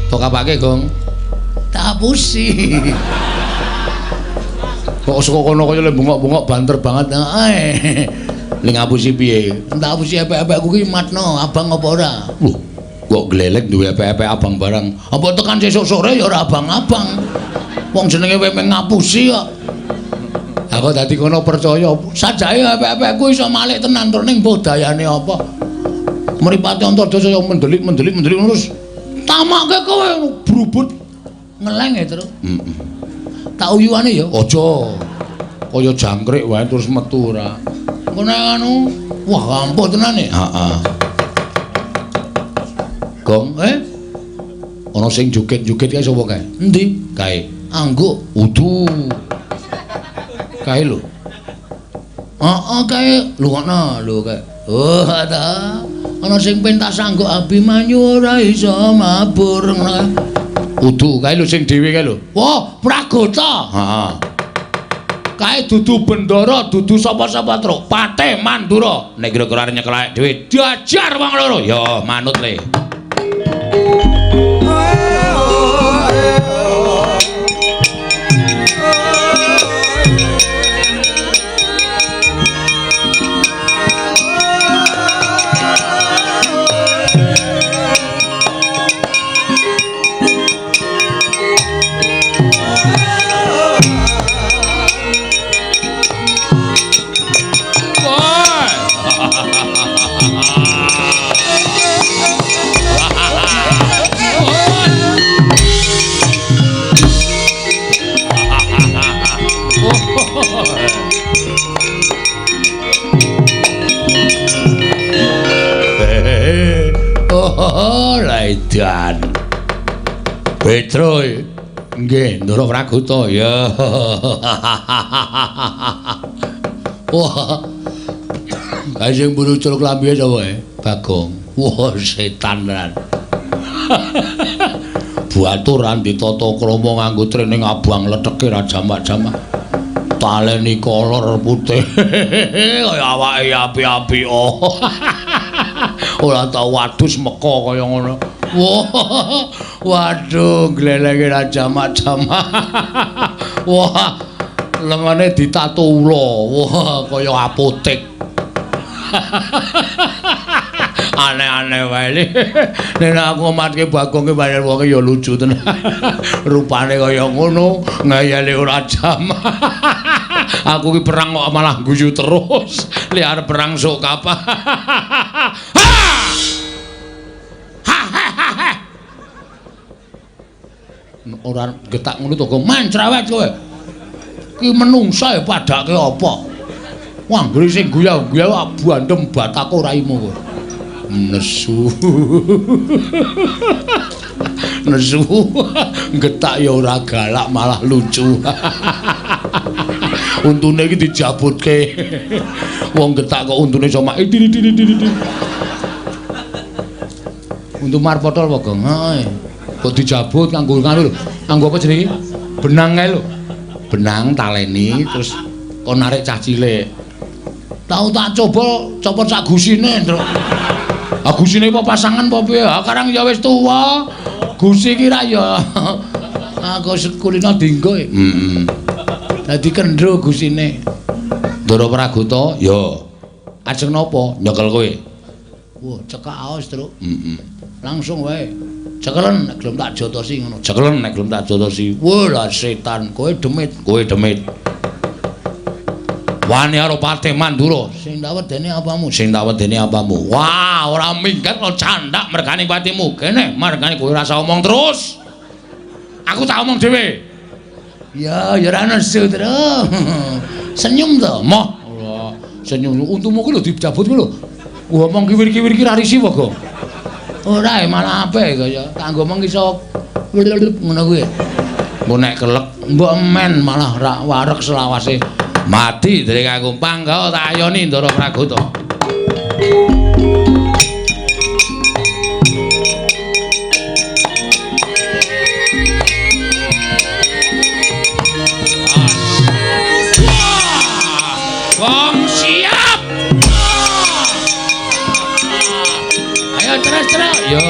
Tok apake, Gong? Tak apusi. Kok saka kono kaya le bengok-bengok banter banget. Heeh. Le ngapusi piye? Tak apusi epek-epekku ki matno abang apa ora? Lho, kok glelek duwe epek-epek abang barang. Apa tekan sesuk sore ya ora abang-abang. Wong jenenge kowe mung ngapusi kok. Aku dadi kono percaya. Sajake epek-epekku iso malik tenan tur ning mbuh dayane apa. Mripate Antaja saya mendelik-mendelik mendelik terus tamake kowe brubut ngeleng ya, Truk. Heeh. Tak uyuane ya aja. Kaya jangkrik wae terus metu ora. Engko nek anu, wah ampuh tenan e. Heeh. Gong, Ana sing joget-joget kae sapa kae? Endi? Kae. Angguk. Udu. Kae lho. Heeh, kae. Lho ngono lho kae. Oh, ta. Ana sing pentas angguk Abimanyu ora iso mabur ngono. Udu kae lho sing dhewe kae lho. Wah, Pragota. Heeh. Kae dudu Bendara, dudu sapa-sapa, Truk. Patih Mandura. Nek kira-kira arep nyekel awake dhewe, diajar wong loro. Ya, manut le. Laidan. Petro nggih, Ndara Pragota ya. Wah. Kae sing mburu culuk lambihe sapa e? Bagong. Wah, setan tenan. Baturan ditata krama nganggo trening abang letheke ra jamak-jamak. Taleni kolor putih. Kaya awake api-api. Oh. Ora tau wadus meka kaya ngono. Wah, waduh, glelenge ra jamak-jamak. Wah, lengane ditato ula. Wah, kaya apotek. Aneh-aneh wae. Nek aku matke Bagong ki pancen wonge ya lucu tenan. Rupane kaya ngono, ngayale ora jamak. Aku ki perang kok malah guyu terus. Li arep perang sok kapan. Ora getak ngono to, Gong. Mancrawet kowe. Ki menungsa ya padake apa? Wah, anggere sing guyu-guyu bandem batako raimu kowe. Nesu. Nesu. Getak ya ora galak malah lucu. Untune iki dijabutke. Wong getak kok untune iso mak diri diri diri. Untu marpotol apa, Gong? Heeh. Kok dijabut nganggo nganu lho. Nganggo apa jenenge? Benang kae lho. Benang taleni terus kon narik cah cilik. Tau tak coba copot sak gusine, Truk. Ah gusine apa pasangan apa piye? Ah karang ya wis tuwa. Gusi ki ra ya. Aku sekulino dinggo. Heeh. Dadi kendro gusine. Ndara Pragota, ya. Ajeng napa? Nyekel kowe. Wah, cekak aos, Truk. Heeh. Langsung wae. Cekelen nek gelem tak jotosi ngono. Cekelen nek gelem tak jotosi. Wah, lah setan, kowe demit, kowe demit. Wani karo Patih Mandura. Sing tak wedeni apamu? Sing tak wedeni apamu? Wah, ora minggat lo candak mergane patimu. Kene, mergane kowe ora usah omong terus. Aku tak omong dhewe. Ya, ya ora nesu, Truk. Senyum to? Moh. Ora, senyum. Untumu ki lho dijabut ki lho. Ngomong kiwir-kiwir ki ra risi apa, Gong? Ora, malah apik kaya kanggo mong iso ngono kuwi. Engko nek kelek mbok men malah ra wareg selawase. Mati dening aku pangga tak ayoni Ndara Pragota. Gong siap. Ayo terus terus. Yo.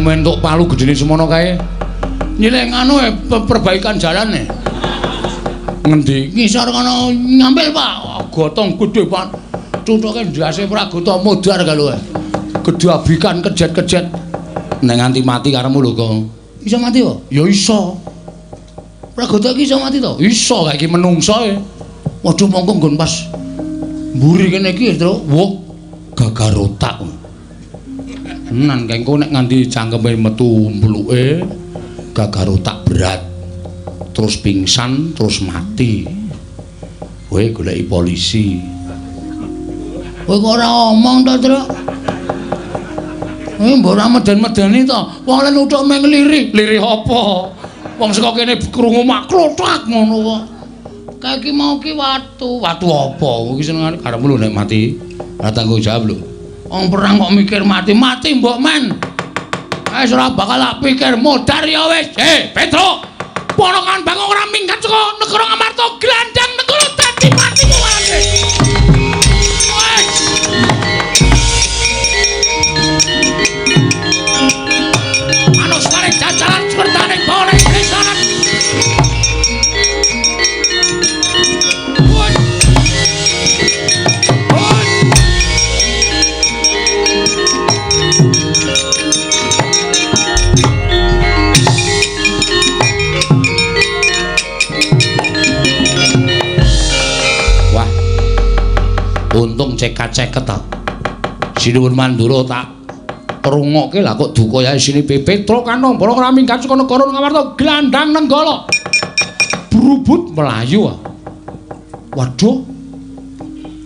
Entuk palu gedene semono kae. Nyilih anu perbaikan jalan e. Ngendi? Ngisor kono ngambil, Pak. Gotong gedhe, Pak. Cuthuke ndase Pragota modar kalo. Gedhe abikan kejet-kejet. Nek nganti mati karepmu lho, Kong. Iso mati kok? Ya iso. Pragota iki iso mati to? Iso, kae iki menungso e. Waduh mongko nggon pas mburi kene iki, Tru. Wah, gagar otak. Tenan kae engko nek nganti cangkeme metu mbluke gagar otak berat. Terus pingsan, terus mati. Kowe goleki polisi. Kowe kok ora omong to, Tru? Kowe mbok ora meden-medeni to. Wong lek nuthuk meng lirih, lirih apa? Wong saka kene krungu mak klothak ngono kok. Kae iki mau ki watu. Watu apa? Iki senengane karepmu lho nek mati. Ora tanggung jawab lho. Wong perang kok mikir mati, mati mbok men. Wis ora bakal tak pikir modar ya wis. Hei, Petruk. Ponokan Bagong ora minggat saka negara Ngamarta, glandang negara dadi patimu walane. Wis. Manut. cekat-ceket ta. Sinuwun Mandura tak rungokke lah kok duka yae sinipe Petruk Kanambara ora minggat saka negara Ngamarta glandang Nenggala. Brubut mlayu. Waduh.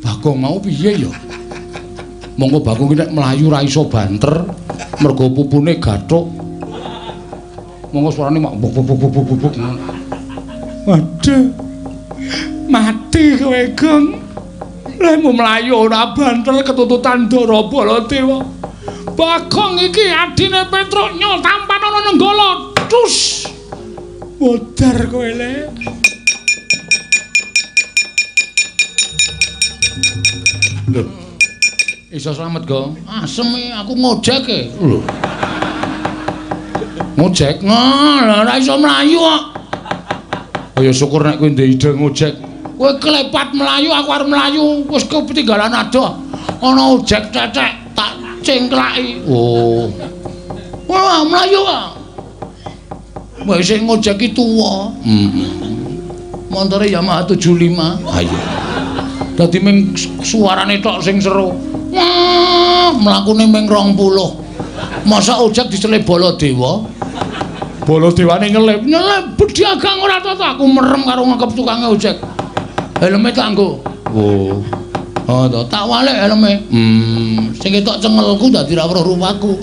Bagong mau piye ya? Monggo Bagong iki nek mlayu ra iso banter mergo pupune gathuk. Monggo suarane mak buk buk buk buk buk. Waduh. Mati kowe, Gong. Lemu mlayu ora banter ketututan Ndara Baladewa. Bagong iki adine Petruk nyol tampan ana Nenggala. Cus. Modar kowe le. Lho. Iso slamet, Gong. Asem aku ngojek e. Lho. Ngojek ngono ora iso mlayu kok. Kaya syukur nek kowe ndek ide ngojek. Kowe klepat mlayu, aku arep mlayu, wis ketinggalan adoh. Ana ojek cecek tak cengklaki. Oh. Wah, mlayu kok. Wah, sing ngojek ki tuwa. Heeh. Montore Yamaha 75. Ha iya. Dadi ming suarane tok sing seru. Wah, mlakune ming 20. Masa ojek diselip Baladewa? Baladewane nyelip, nyelip bediagang ora tata aku merem karo ngekep tukange ojek. Helme tak nggo. Oh. Oh, to, tak walik helme. Sing ketok cengelku dadi ra weruh rupaku.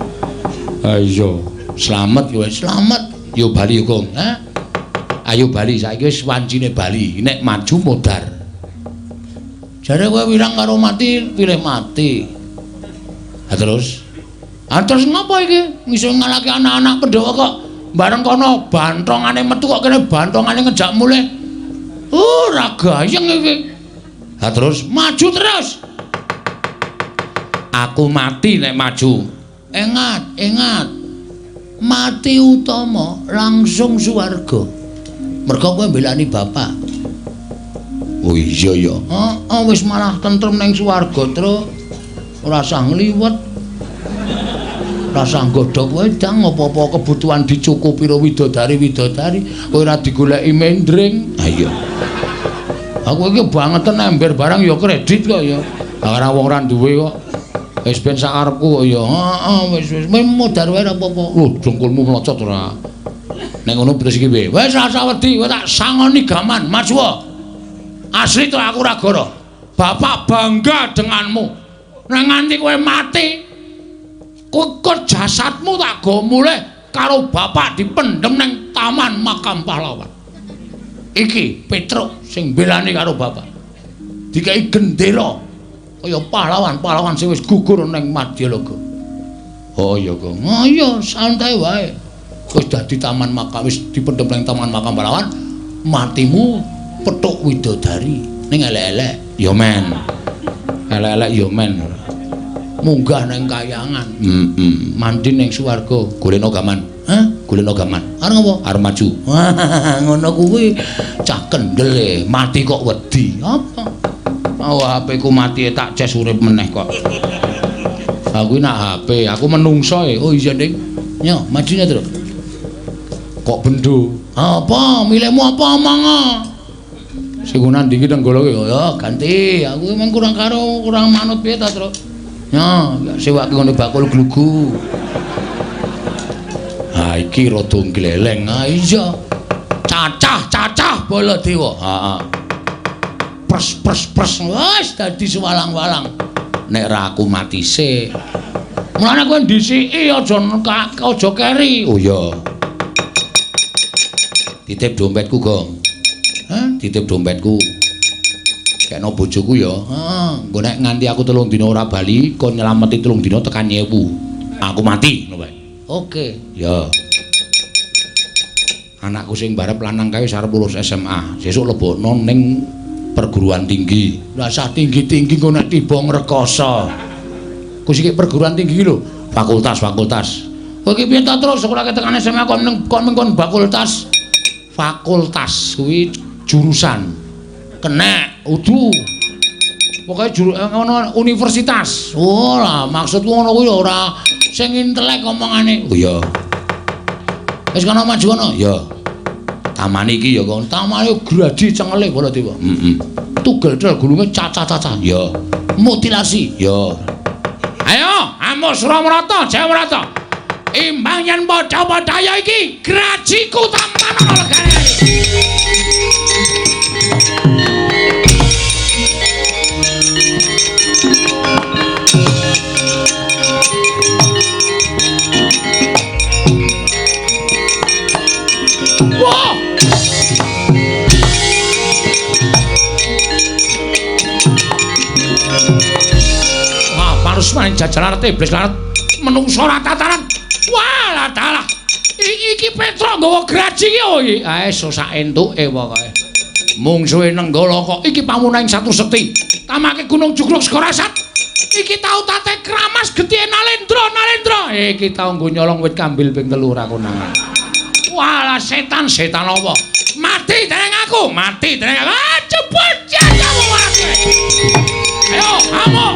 Ha iya, slamet kowe, slamet. Yo bali yo, Gong. Ha? Ayo bali saiki wis wancine bali. Nek maju modar. Jare kowe wirang karo mati, pilih mati. Ha terus? Ha terus ngopo iki? Iso ngalahke anak-anak Pandhawa kok bareng kono bantongane metu kok kene bantongane ngejak mulih. Ora gayeng iki. Ha terus maju terus. Aku mati nek maju. Ingat, ingat. Mati utama langsung swarga. Mergo kowe mbelani bapak. Oh iya ya. Heeh, wis malah tentrem ning swarga, Truk. Ora usah ngliwet. Ora usah nggodhog wedang apa-apa kebutuhan dicukupi karo widodari-widodari, kowe ora digoleki mendring. Ha iya. Aku iki bangeten ember barang ya kredit kok ya. Lah ora wong ora duwe kok. Wis ben sakarepku kok ya. Heeh, wis wis modar wae ora apa-apa. Lho, dengkulmu mlocot ora. Nek ngono terus iki piye? Wis ora usah wedi, kowe tak sangoni gaman, maju. Asli to aku ora goro. Bapak bangga denganmu. Nek nganti kowe mati, kok jasadmu tak go mulih karo bapak dipendhem ning taman makam pahlawan. Iki Petruk sing mbelani karo bapak. Dikai gendera kaya pahlawan-pahlawan sing wis gugur ning Madyalaga. Oh iya, Gong. Oh iya, santai wae. Wis dadi taman makam, wis dipendhem ning taman makam pahlawan, matimu petuk widodari ning elek-elek. Ya men. Elek-elek ya men. Munggah ning kayangan. Heeh. Mandi ning swarga, golekno gaman. Hah? Golekno gaman. Arep ngopo? Arep maju. Ngono kuwi cah kendel e, mati kok wedi. Apa? Oh, HP ku mati tak ces urip meneh kok. Aku nak HP, aku menungso e. Oh iya, Ding. Yo, majunya terus. Kok bendo? Apa? Milihmu apa omong? Sing nandingi Nenggala ki ya ganti. Aku emang kurang karo kurang manut piye ta, Truk? Ya, sewake ngene bakul glugu. Ha iki rada gleleng. Ha iya. Cacah-cacah Baladewa. Heeh. Pres pres pres wis dadi sewalang-walang. Nek ra aku mati sik. Mulane kowe ndhisiki aja aja keri. Oh iya. Titip dompetku, Gong. Hah? Titip dompetku. Kekno bojoku ya. Heeh, engko nek nganti aku 3 dina ora bali, kon nyelameti 3 dina tekan nyewu. Aku mati ngono wae. Oke. Ya. Anakku sing barep lanang kae wis arep lulus SMA. Sesuk lebokno ning perguruan tinggi. Lah sah tinggi-tinggi engko nek tiba ngrekoso. Ku sik perguruan tinggi lho, fakultas-fakultas. Kowe iki piye ta terus sekolah tekan SMA kon ning kon fakultas. Fakultas kuwi jurusan. Kenek udu. Pokoke juru ngono universitas. Oh lah maksudku ngono kuwi ora sing intelek omongane. Oh iya. Wis kono maju kono. Ya. Taman iki ya kon. Tamane gradi cengele Baladewa. Heeh. Tugel tel gulunge cacah-cacah. Ya. Mutilasi. Ya. Ayo, Amuk Suramrata, Jayamrata. Imbang yen padha-padha iki grajiku tampan legane. Wah! Wah, parusmaning jajaran iblis larat menungso rata-taran. Wah, dalah. Iki Petruk nggawa graji iki oh iki. Ae sak entuke pokoke. Mungsuhe Nenggala kok iki pamunaing satu sekti. Tamake Gunung Jugruk Segara Sat. Iki tau tate kramas getihe Nalendra, Nalendra. Iki tau nggo nyolong wit kambil ping 3 ora konangan. Walah setan, setan apa? Mati dening aku, mati dening aku. Ah, cepet jajamu mati. Ayo, amuk.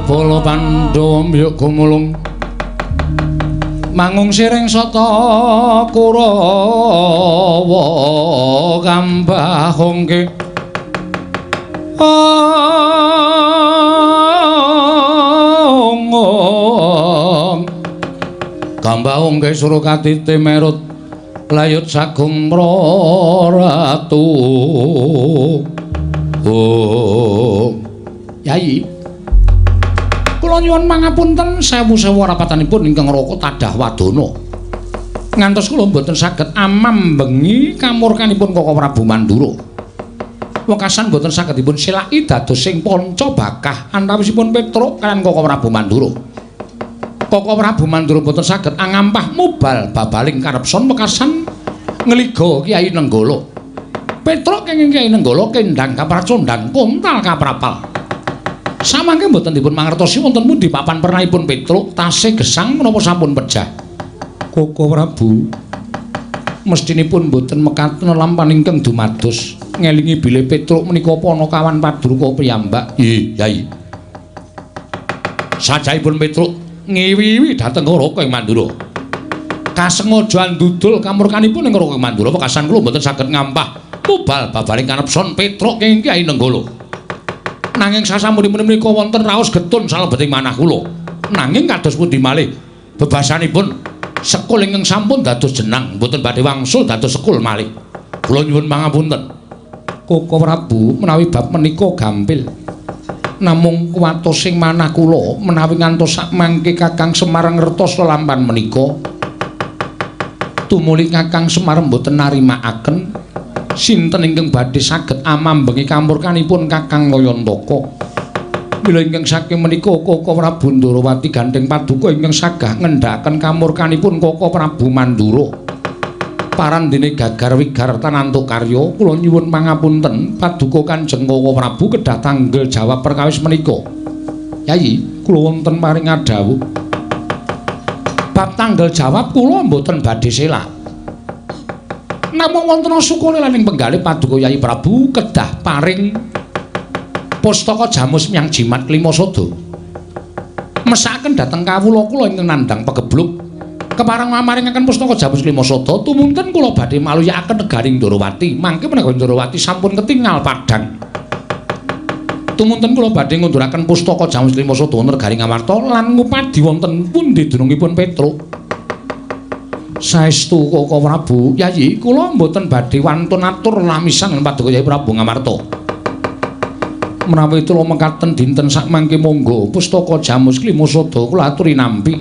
Bala Pandhawa mbyuk gumulung mangung siring sata Kurawa kambahungke kambahungke Surokatite merut layut sagung mraratu. Oh Yai, kula nyuwun mangapunten sewu-sewu rapatanipun ingkang raka tadah wadana. Ngantos kula mboten saged amambengi kamurkanipun Koko Prabu Mandura. Wekasan mboten saged dipun selaki dados sing panca bakah antawisipun Petruk kaliyan Koko Prabu Mandura. Koko Prabu Mandura mboten saged angampah mubal babaling karepson wekasan ngliga Kyai Nenggala. Petruk kenging Kyai Nenggala kendhang kapracondhang kontal kaprapal. Samangke mboten dipun mangertosi wonten pundi papan pernahipun Petruk tasih gesang menapa sampun pejah. Koko Prabu mestinipun mboten mekaten lampan ingkang dumados ngelingi bilih Petruk menika panakawan padruka piyambak. Nggih, Yai. Sajaipun Petruk ngiwi-iwi dhateng Raka ing Mandura. Kasengaja ndudul kamurkanipun ing Raka ing Mandura wekasan kula mboten saged ngampah mubal babaring kanepson Petruk ing Kyai Nenggala. Nanging sasampunipun menika wonten raos getun salebeting manah kula. Nanging kados pundi malih bebasanipun sekul ingkang sampun dados jenang mboten badhe wangsul dados sekul malih. Kula nyuwun pangapunten. Koko Prabu menawi bab menika gampil. Namung kuwatos sing manah kula menawi ngantos sakmangke Kakang Semar ngertos lelampan menika. Tumuli Kakang Semar mboten narimakaken sinten ingkang badhe saged amambengi kamurkanipun Kakang Layantaka. Mila ingkang saking menika Kaka Prabu Ndorowati gandheng paduka ingkang sagah ngendhakaken kamurkanipun Kaka Prabu Mandura. Parandene gagar wigar tanantuk karya, kula nyuwun pangapunten paduka Kanjeng Kaka Prabu kedah tanggel jawab perkawis menika. Yayi, kula wonten paring adhawuh. Bab tanggel jawab kula mboten badhe selak. Namung wonten sukule lan ing penggalih paduka Yayi Prabu kedah paring pustaka jamus miyang jimat Klimasada. Mesakaken dhateng kawula kula ingkang nandhang pegebluk. Kepareng mamaringaken pustaka jamus Klimasada tumunten kula badhe maluyakaken negari Ndorowati. Mangke menawi Ndorowati sampun ketingal padhang. Tumunten kula badhe ngunduraken pustaka jamus Klimasada wonten negari Ngamarta lan ngupadi wonten pundi dunungipun Petruk. Saestu Kaka Prabu, Yayi, kula mboten badhe wantun atur lamisan paduka Yayi Prabu Ngamarta. Menawi kula mekaten dinten sakmangke monggo pustaka jamus Klimasada kula aturi nampi.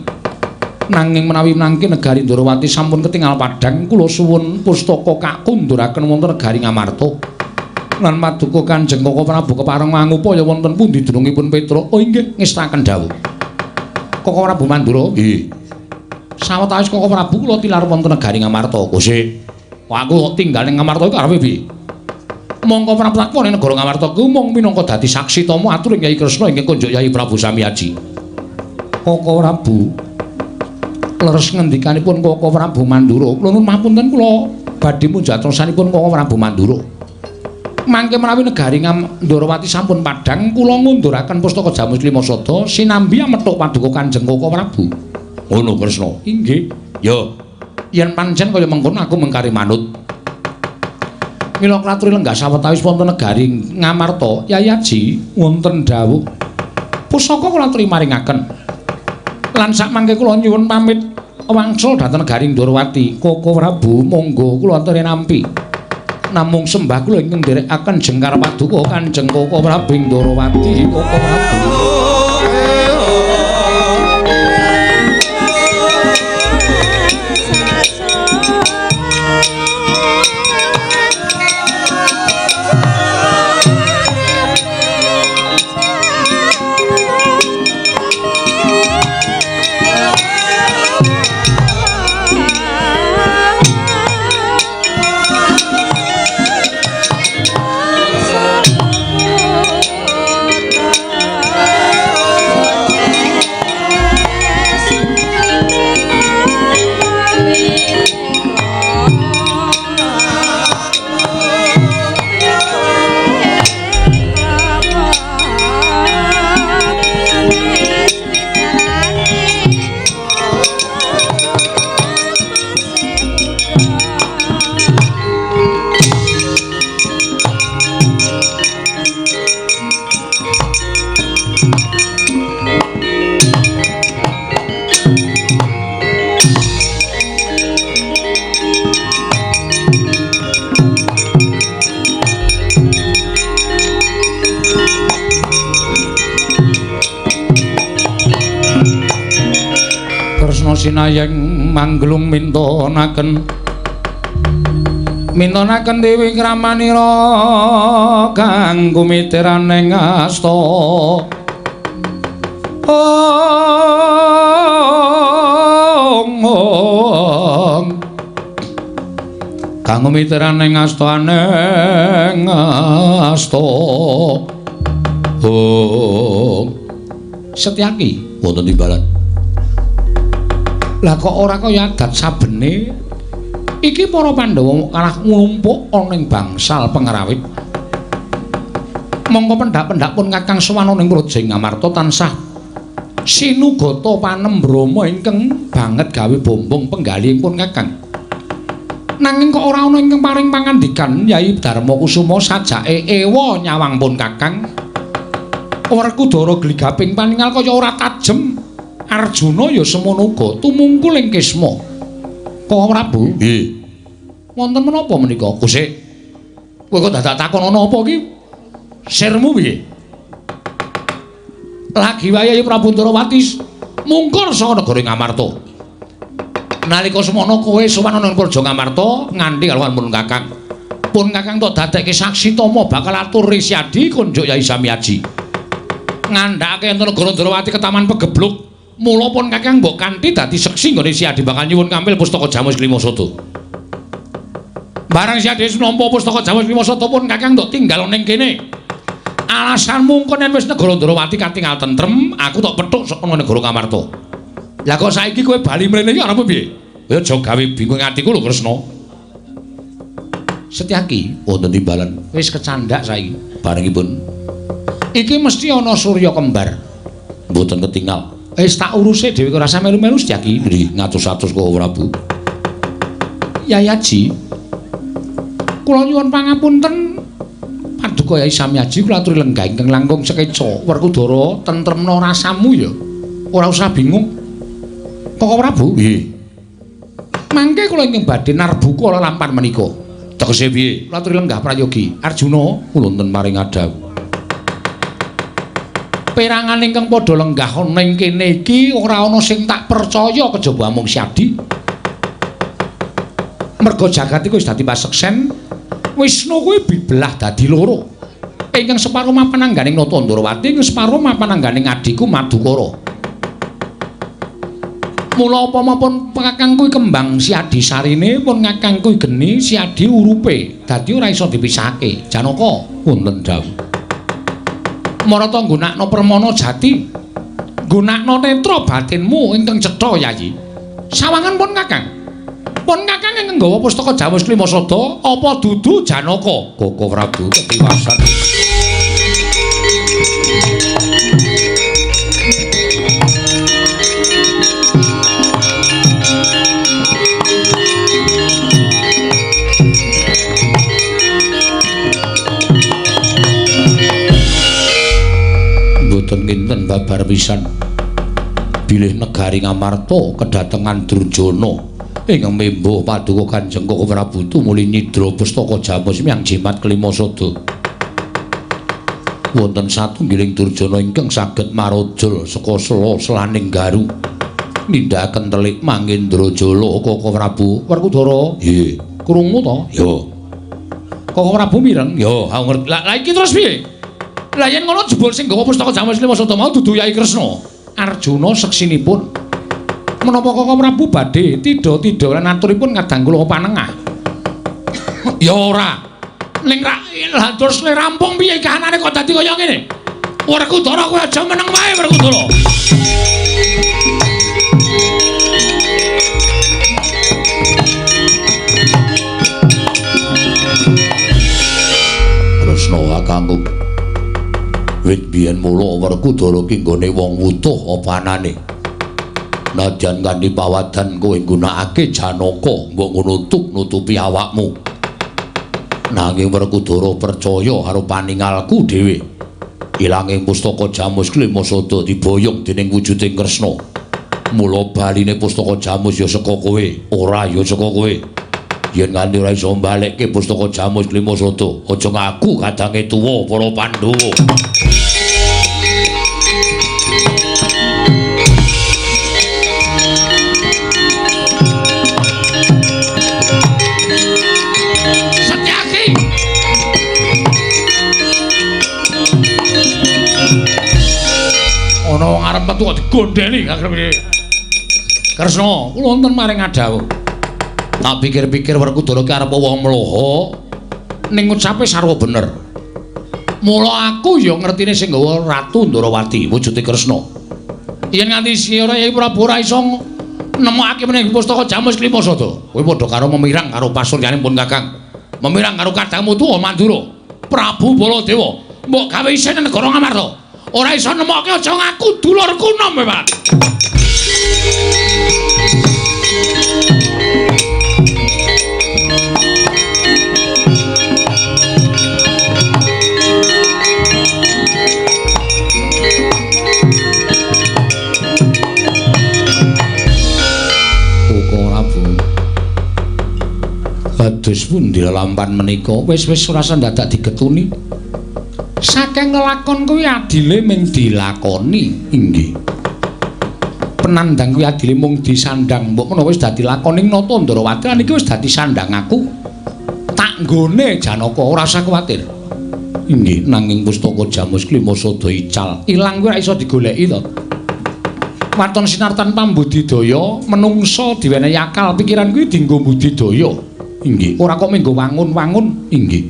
Nanging menawi mangke negari Ndorowati sampun ketingal padhang, kula suwun pustaka kakunduraken wonten negari Ngamarta. Lan paduka Kanjeng Kaka Prabu kepareng mangupaya wonten pundi dunungipun Petruk. Oh inggih, ngestaken dawuh. Kaka Prabu Mandura, nggih. Sawetawis Kaka Prabu kula tilar wonten negari Ngamarta. Kosik. Aku tinggal ning Ngamarta iku karepe piye? Mongko Prabu Takwa ning negara Ngamarta kuwi mung minangka dadi saksi tama aturing Kyai Kresna ingkang kunjuk Kyai Prabu Samyaji. Kaka Prabu leres ngendikanipun Kaka Prabu Mandura, kula nuwun mapunten kula badhe munjatosanipun Kaka Prabu Mandura. Mangke menawi negari Ndorowati sampun padhang, kula ngunduraken pustaka jamus Klimasada sinambi amethuk paduka Kanjeng Kaka Prabu. Ngono Kresna. Inggih. Ya, yen pancen kaya mengkono aku mengkari manut. Mila kula aturi lenggah sawetawis wonten negari Ngamarta, Yayi Aji wonten dawuh. Pusaka kula aturi maringaken. Lan sakmangke kula nyuwun pamit wangsul dhateng negari Ndorowati. Kaka Prabu monggo kula aturi nampi. Namung sembah kula ingkang nderekaken jengkar paduka Kanjeng Kaka Prabu Ndorowati. Kaka Prabu. Sinayeng mangglung mintonaken mintonaken dewi kramanira kang kumitiraning asta ong kang kumitiraning asta aneng asta ong. Setyaki wonten timbalan. Lah kok ora kaya adat sabene iki para Pandhawa kalah nglumpuk ana ing bangsal pengrawit. Mongko pendak-pendak pun Kakang sowan ana ing Praja Ngamarta tansah sinugata panembrama ingkang banget gawe bombong penggalihipun Kakang. Nanging kok ora ana ingkang paring pangandikan Yai Darma Kusuma sajake ewa nyawang pun Kakang. Werkudara gligaping paningal kaya ora tajem. Arjuna ya semono uga tumungkul ing Kisma. Kaka Prabu, nggih. Wonten menapa menika? Gusik. Kowe kok dadak takon ana apa iki? Sirmu piye? Lagi wayahe Prabu Ndorowati mungkur saka negara Ngamarta. Nalika semono kowe sowan ana Praja Ngamarta nganti kaluwan pun Kakang. Pun Kakang tok dadekke saksi tama bakal atur Siadi konjuk Yai Samiaji. Ngandhakake enten negara Ndrawati ketaman pegebluk. Mula pun Kakang mbok kanthi dadi seksi nggone Siadi bakal nyuwun kampil pustaka Jamus Klima Sada. Barang Siadi wis nampa pustaka Jamus Klima Sada pun Kakang tok tinggal ning kene. Alasanmu engko yen wis negara Ndrawati katingal tentrem, aku tok petuk saka negara Ngamarta. Lah kok saiki kowe bali mrene iki arep piye? Ya aja gawe bingung atiku lho Kresna. Setyaki wonten timbalan. Wis kecandak saiki. Barengipun iki mesti ana surya kembar. Mboten ketingal. Wis tak uruse dhewe ora usah melu-melu Setyaki. Nggih, ngatus-atus kok Prabu. Yayaji. Kula nyuwun pangapunten Paduka Yai Samyaji kula aturi lenggah ingkang langkung sekeca. Werkudara tentremna rasamu ya. Ora usah bingung. Koko Prabu? Nggih. Mangke kula ingkang badhe narbuka lelampan menika. Tegese piye? Kula aturi lenggah prayogi. Arjuna kula wonten paring adhawuh. Perangan ingkang padha lenggah ana ing kene iki ora ana sing tak percaya kejaba amung Siadi. Merga jagat iku wis dadi paseksen, Wisnu kuwi dibelah dadi loro. Ingkang separo mapan angganing Nata Ndrawati, ingkang separo mapan angganing adhiku Madukara. Mula apa pun Kakang kuwi kembang Siadi sarine, pun Kakang kuwi geni Siadi urupe, dadi ora iso dipisahake. Janaka wonten dawuh. Marata nggunakno permana jati, nggunakno netra batinmu ingkang cetha Yayi. Sawangan pun Kakang. Pun Kakang ingkang nggawa pustaka Jamus Klima Sada apa dudu Janaka? Koko Prabu ketiwasan. Mboten kinten babar pisan. Bilih negari Ngamarta kedatengan Durjana ingkang membuh paduka Kanjeng Koko Prabu tumuli nyidra pustaka Jamus miang jimat Klima Sada. Wonten satunggiling Durjana ingkang saged marojol saka sela-selaning garu nindakaken telik Mangendrajala Koko Prabu. Werkudara? Nggih. Krungu to? Ya. Koko Prabu mireng? Ya, aku ngerti. Lah iki terus piye? Lah yen ngono jebul sing nggawa pustaka Jamus Klima Sada mau dudu Yai Kresna. Arjuna seksinipun. Menapa Koko Prabu badhe tidha-tidha lan aturipun kadang kula panengah? Ya ora. Ning lah terus le rampung piye kahanane kok dadi kaya ngene? Werkudara kowe aja meneng wae Werkudara. Kresna kakangku. Wit biyen mula Werkudara ki nggone wong wutuh apa anane. Nadyan kanthi pawadan kowe nggunakake Janaka mbok ngono nutupi awakmu. Nanging Werkudara percaya karo paningalku dhewe. Ilanging pustaka Jamus Klima Sada diboyong dening wujuding Kresna. Mula baline pustaka Jamus ya saka kowe, ora ya saka kowe. Yen nganti ora iso mbalekke pustaka Jamus Klima Sada, aja ngaku kadange tuwa para Pandhawa. Setyaki. Ana wong arep metu kok digondheli karepe. Kresna, kula wonten maring adhawuh. Tak pikir-pikir Werkudara ki arep wong mloha ning ngucape sarwa bener. Mula aku ya ngertine sing nggawa Ratu Ndrawati wujude Kresna. Yen nganti ora Yai Prabu ora iso nemokake meneh pustaka Jamus Klima Sada. Kowe padha karo memirang karo pasuryane pun Kakang. Memirang karo kadangmu tuwa Mandura. Prabu Baladewa mbok gawe isin negara Ngamarta. Ora iso nemokke aja ngaku dulurku nom kowe, Pak. Kados pundi lelampan menika? Wis-wis ora usah dadak digetuni. Saking lelakon kuwi adile mung dilakoni. Inggih. Penandang kuwi adile mung disandang, mbok menawa wis dadi lakoning nata Ndrawati lan iki wis dadi sandang aku. Tak nggone Janaka, ora usah kuwatir. Inggih, nanging pustaka Jamus Klima sada ical. Ilang kuwi ora iso digoleki to. Waton sinartan pambudidaya, menungsa diwenehi akal pikiran kuwi dienggo budidaya. Inggih, ora kok menggo wangun-wangun. Inggih.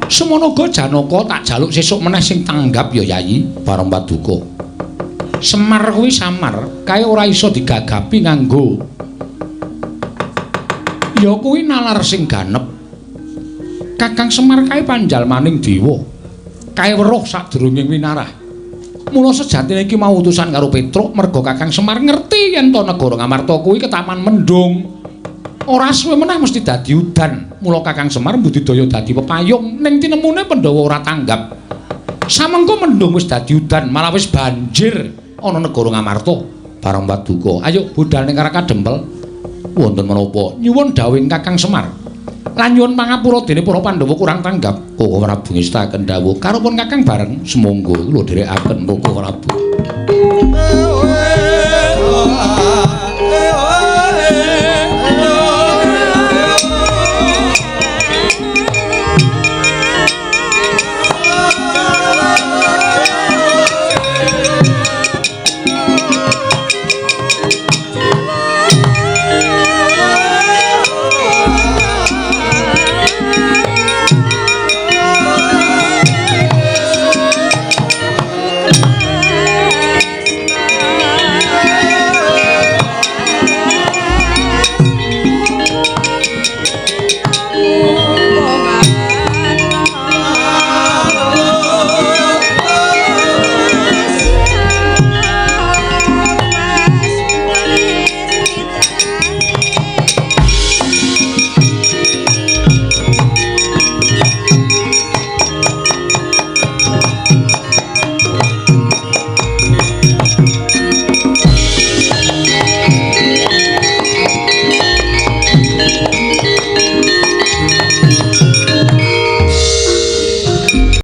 Semono uga Janaka tak jaluk sesuk meneh sing tanggap ya Yayi, Bareng Paduka. Semar kuwi samar, kae ora iso digagapi nganggo. Ya kuwi nalar sing ganep. Kakang Semar kae panjalmaning dewa. Kae weruh sadurunge winarah. Mula sejatine iki mau utusan karo Petruk merga Kakang Semar ngerti yen to negara Ngamarta kuwi ketaman mendung. Ora suwe meneh mesti dadi udan. Mula Kakang Semar mbudidaya dadi pepayung ning tinemune Pandhawa ora tanggap. Samengko mendung wis dadi udan, malah wis banjir ana negara Ngamarta. Bareng Paduka, ayo budal ning Karakadempel. Wonten menapa? Nyuwun dawuhing Kakang Semar. Lan nyuwun pangapura dene para Pandhawa kurang tanggap. Koko Prabu ngestaken dawuh karopun Kakang bareng. Sumangga kula dherekaken Koko Prabu.